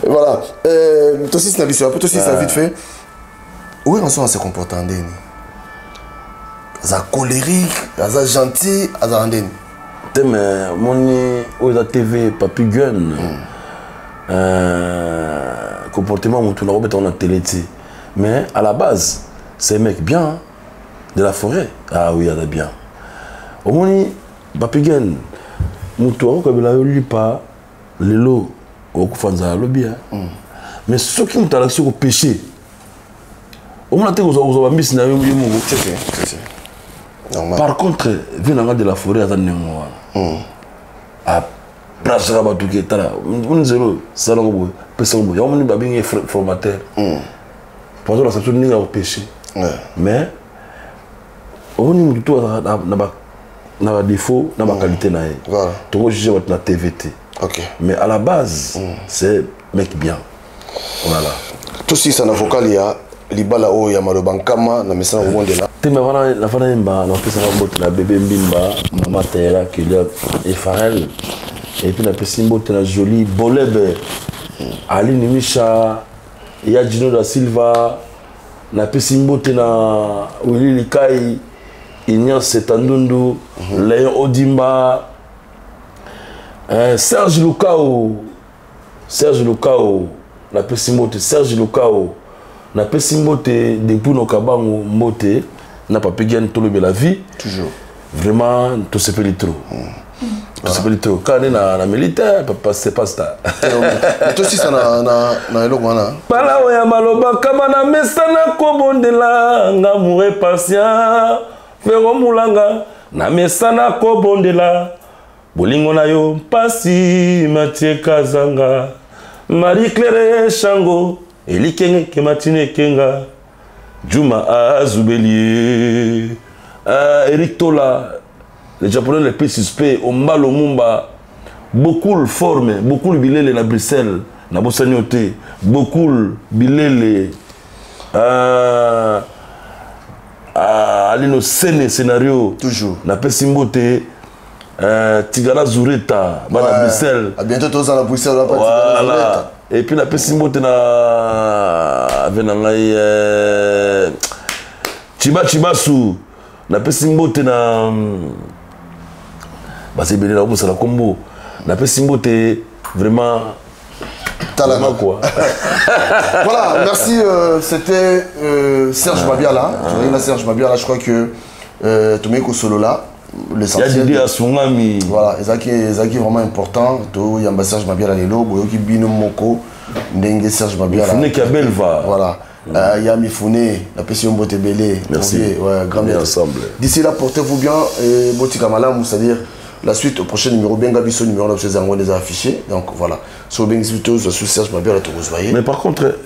Voilà, tosisi na biso, tosisi na vite fait. Oyo nyonso ase comporte ndeni? Aza colérique, aza gentil, azala ndeni? Te, mais moni oyo eza TV Papi Gun. Comportement motu nakobeta ngo na télé te, mais à la base c'est un mec bien, hein, de la forêt. Ah oui, aza bien. Omoni Papi Gun, motu akokabela yo lipa lelo, okokufa nzala alobi. Mais soki moto alakisi kopêche, omona te kozwa bambisi na yo ye moko. Normal. Par contre, vi nanga de la forêt aza ndenge wana, aplacaka bato ke tala nzelo, salango boye, pesango boye. Yango moni babengi ye formateur, po azolakisa biso ndenge ya kopêche. Mais omoni motu to azalaka na badéfaut na baqualité na ye. Tokojuge bato na TV te. Mais à la base, c'est mec bien, voilà. Tosisa na vocal ya libala oyo ya maloba nkama na mesana kobondela. Te, me wana nafana yemba, napesaka mbote na bebe Mbimba, mama Tayela, Kelia et Farel. Et puis napesi mbote na Joli Bolebe, Aline Misha ya Gino da Silva. Napesi mbote na Willi Likai, Ignace Tandundu, Léon Odimba, Serge Lukao, Serge Lukao, napesi mbote Serge Lukao. Napesi mbote depuis Nokabango, mbote na Papi Gen, Tolobela Vie. Toujours. Vraiment tosepeli trop, tosepeli trop kaka nde na militaire papa, c'est pas ça. Tosisa na eloko wana. Bala oyo maloba kama na mesana kobondela, nga moure patient Fero Mulanga, na mesana kobondela bolingo na yo mpasi. Matie Kazanga, Marie Claire Shango, Elikenge Kematine Kenga, Juma Azubelie, Eric Tola, le Japonais le plus suspect, Ombalo Mumba, beaucoup forme, beaucoup bilele na Bruxelles, na bosani yo te, beaucoup bilele, Alino Sene scénario. Toujours. Napesi mbote Tigana Zureta, bana Bruxelles. À bientôt tozala Bruxelles, la partie. Voilà. Et puis napesi mbote na ave na ngai Chiba Chibasu. Napesi mbote na baza ebele, na kobosala kombo. Napesi mbote vraiment. Talaka. Vraiment, quoi. Voilà, merci. C'était Serge Mabiala. Ah. Serge Mabiala, je crois que Tomeko Solola. L'essentiel. Ya asungami. Voilà, ezalaki ezalaki vraiment important toyamba Serge Mabiala lelo, boyoki bino moko ndenge Serge Mabiala. Mifune Kabelva. Voilà. Ya Mifune, napesi yo mbote ebele. Merci. Ouais, grand maître. Ensemble. D'ici là, portez-vous bien et botika malamu, c'est-à-dire la suite au prochain numéro, benga biso numéro na biso ezango eza affiché. Donc voilà. So bengi plutôt sur Serge Mabiala tokozwa ye. Mais par contre,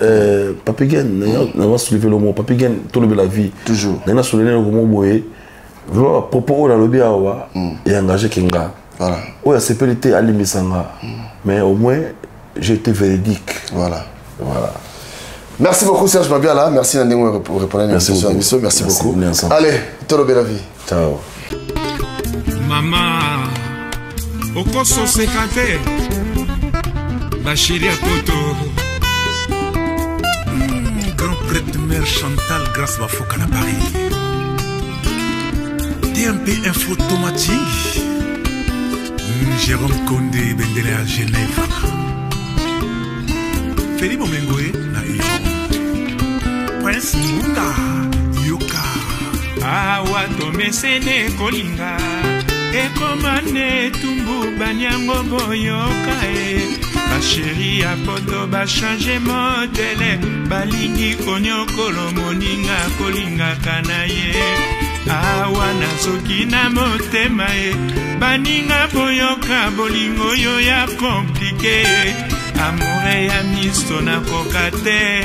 Papi Gen, na soulever le mot Papi Gen, tout le la vie. Toujours. Na soulever le mot boye. Vraiment propos oyo nalobi awa e engagé kinga. Voilà. Oyo asepeli te alimbisa nga. Mais au moins j'ai été véridique. Voilà. Voilà. Merci beaucoup Serge Mabiala, merci Nandingo pour répondre à Merci l'invitation. beaucoup. Merci, Merci, beaucoup. on est ensemble. Allez, tolobela vie. Ciao. Mama, okososeka te, bashiri ya poto. Grand prêtre mère Chantal Grâce Bafoka na Paris. TMP Info Tomating. Jérôme Condé Bendele à Genève. Félix Momengoé na Irlande. Prince Munga Yoka. Awa tomesene kolinga ekoma nde etumbu baniango boyoka e basheri ya poto bachange modele balingi konyokolo moninga kolingaka na ye awa nazoki na motema e baninga boyoka bolingo oyo ya komplike amore ya miso nakoka te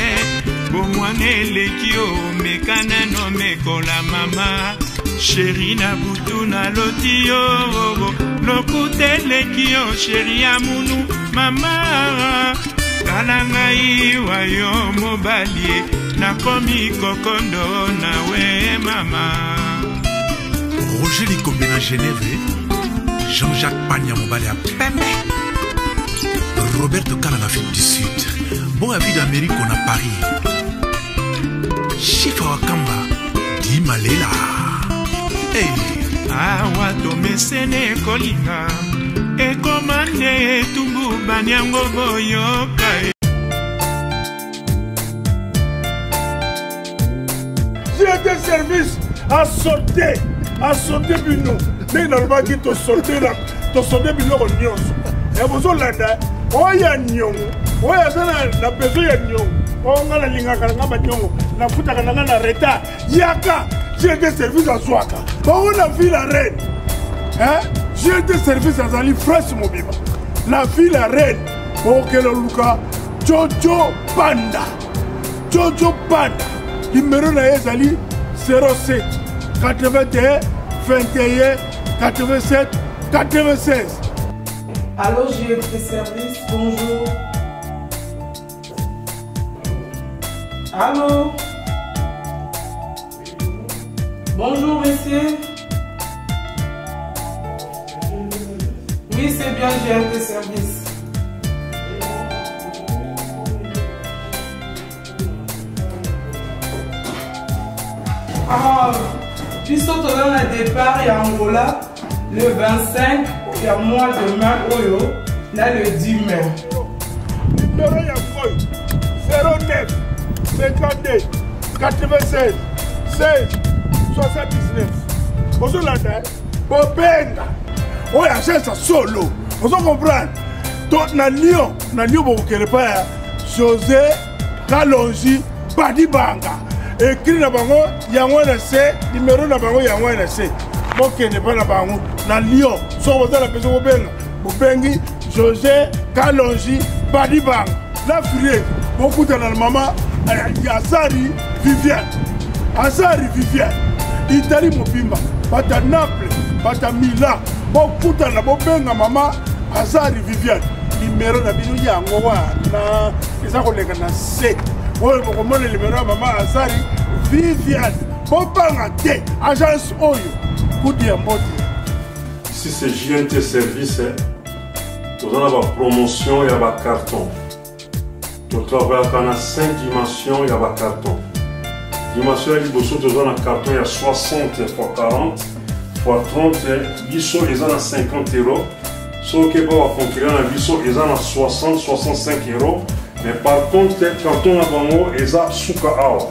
bomwana eleki omeka nano mekola mama sheri na butu naloti yo lokuta eleki yo sheri ya munu mama tala ngai wa yo mobali nakomi kokondo nawe mama. Roger Likombe na Genève, Jean-Jacques Pagna mobali ya pembe, Roberto Kala na Afrique du Sud, Bon Avis d'Amérique na Paris, Chifa Wakamba, Di Malela. Hey. Awa tomesene kolinga ekoma nde etumbu baniango boyoka. J'ai des services à sauter, à sauter bino. Ndenge nalobaki tosote biloko nyonso. Ya bozolanda, oyo ya niongo, oyo aza na besoin ya niongo. Oyo nga nalingaka na nga baniongo, nafutaka na nga na retard. Yaka, j'ai des services azwaka. Bango na ville ya Rennes. Hein? J'ai des services azali fresh mobimba. Na ville ya Rennes, okele luka Jojo Panda. Jojo Panda. Numéro na ye ezali 07 81 21 87 96. Allô, GFT Service, bonjour. Allô? Bonjour, monsieur. Oui, c'est bien GFT Service. Ah, biso toza na départ ya Angola le 25 ya mois de mai oyo na le 10 mai. Numéro ya oyo 09 52 96 16 79. Ozolanda bobenga oyo agence solo, ozo comprendre to na Lyon, na Lyon bokokende pa ya José Kalonji Badibanga. Écrit na bango yango na se, numéro na bango yango na se. Bokende pa na bango na Lyon. Soki boza na besoin bobenga, bobengi José Kalonji Badibanga. La Furie, bokutana na mama Azari Viviane. Azari Viviane. Italie mobimba, bata Naples, bata Milan, bokutana bobenga mama Azari Viviane. Numéro na bino yango wana eza koleka na se. Oyo bokomona numéro ya mama Azari Viviane. Bobanga te agence oyo kudu ya mbote. Ici c'est JNT Service, toza na ba promotion ya ba carton. Totravaillaka na 5 dimensions ya ba carton. Dimension ya liboso toza na carton ya 60 x 40 x 30, biso eza na 50 euros. Soki ba concurrent na biso eza na 60 65 euros. Mais par contre carton na bango eza suka awa.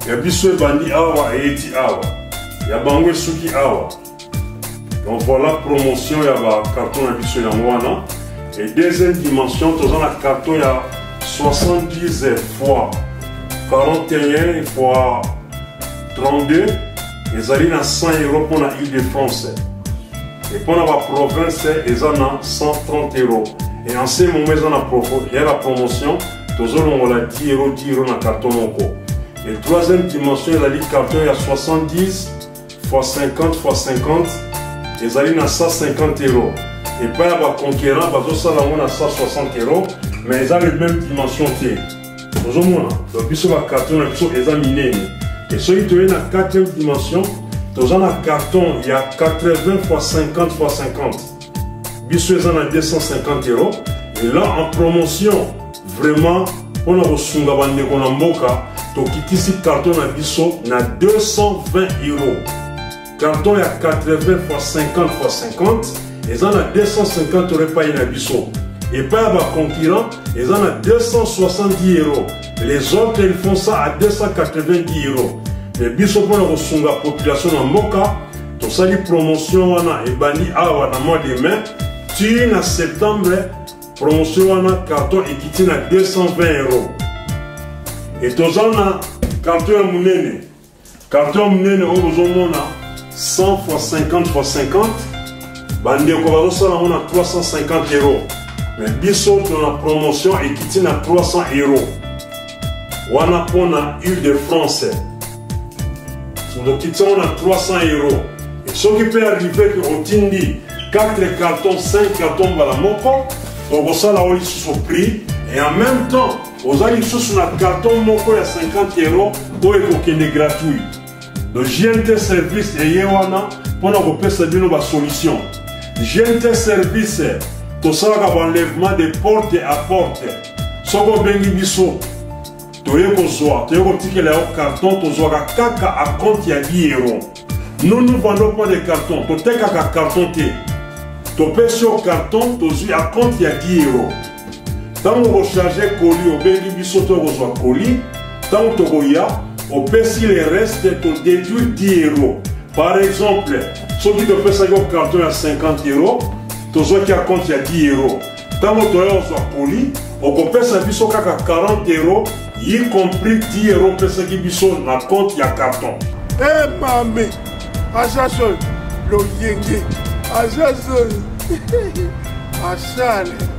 Ya biso ebandi awa eyeti awa. Ya bango esuki awa. Donc voilà promotion ya ba carton na biso yango wana. Et deuxième dimension, toza na carton ya 70 fois 41 fois 32, ezali na 100 euros mpona Île-de-France. Et mpona ba province eza na 130 euros. Et en ce moment eza na ya la promotion, tozolongola 10 euros 10 euros na carton moko. Et troisième dimension ezali carton ya 70 fois 50 fois 50, ezali na 150 euros. Epai ya baconquérant bazosala yango na 160 euros, mais eza le même dimension te. Ozomona, donc biso bacarton na biso eza minene. Et soki toye na quatrième dimension, toza na carton ya 80 fois 50 fois 50, biso eza na 250 euros. Et là en promotion vraiment mpona kosunga bandeko na mboka, tokitisi carton na biso na 220 euros. Carton ya 80 fois 50 fois 50 eza na 250 euros epai na biso. Epai ya baconcurrent eza na 270 euros. Les autres, ils font ça à 290 euros. Mais biso mpona kosunga population na mboka, tosali promotion wana ebandi awa na mois de mai ti na septembre. Promotion wana, carton ekiti na 220 euros. Et toza na carton ya monene. Carton ya monene oyo bozomona, 100 fois 50 fois 50, bandeko bazosala yango na 350 euros, mais biso tona promotion ekiti na 300 euros wana mpona Île de France. Tokiti yango na 300 euros. Et soki mpe arrive ke otindi 4 cartons, 5 cartons mbala moko, tokosala oyo lisusu prix. Et en même temps oza lisusu na carton moko ya 50 euros oyo ekokende gratuit. Donc GNT Service eye wana mpona kopesa bino basolution. GNT Service tosalaka baenlèvement de porte à porte. Soki obengi biso, toye kozwa, toye kotikela yo carton, tozwaka kaka acompte ya 10 euros. Nous, nous vendons pas de carton, totekaka carton te. Topesi yo carton, tozwi acompte ya 10 euros. Ntango okocharge colis, obengi biso, to kozwa colis. Ntango tokoya, opesi le reste, todéduire 10 euros. Par exemple, soki topesaki yo carton ya 50 euros, tozwaki acompte ya 10 euros, ntango toya kozwa colis, okopesa biso kaka 40 euros, y compris 10 euros opesaki biso na compte ya carton. E mame, agence oyo loyenge, agence oyo asale.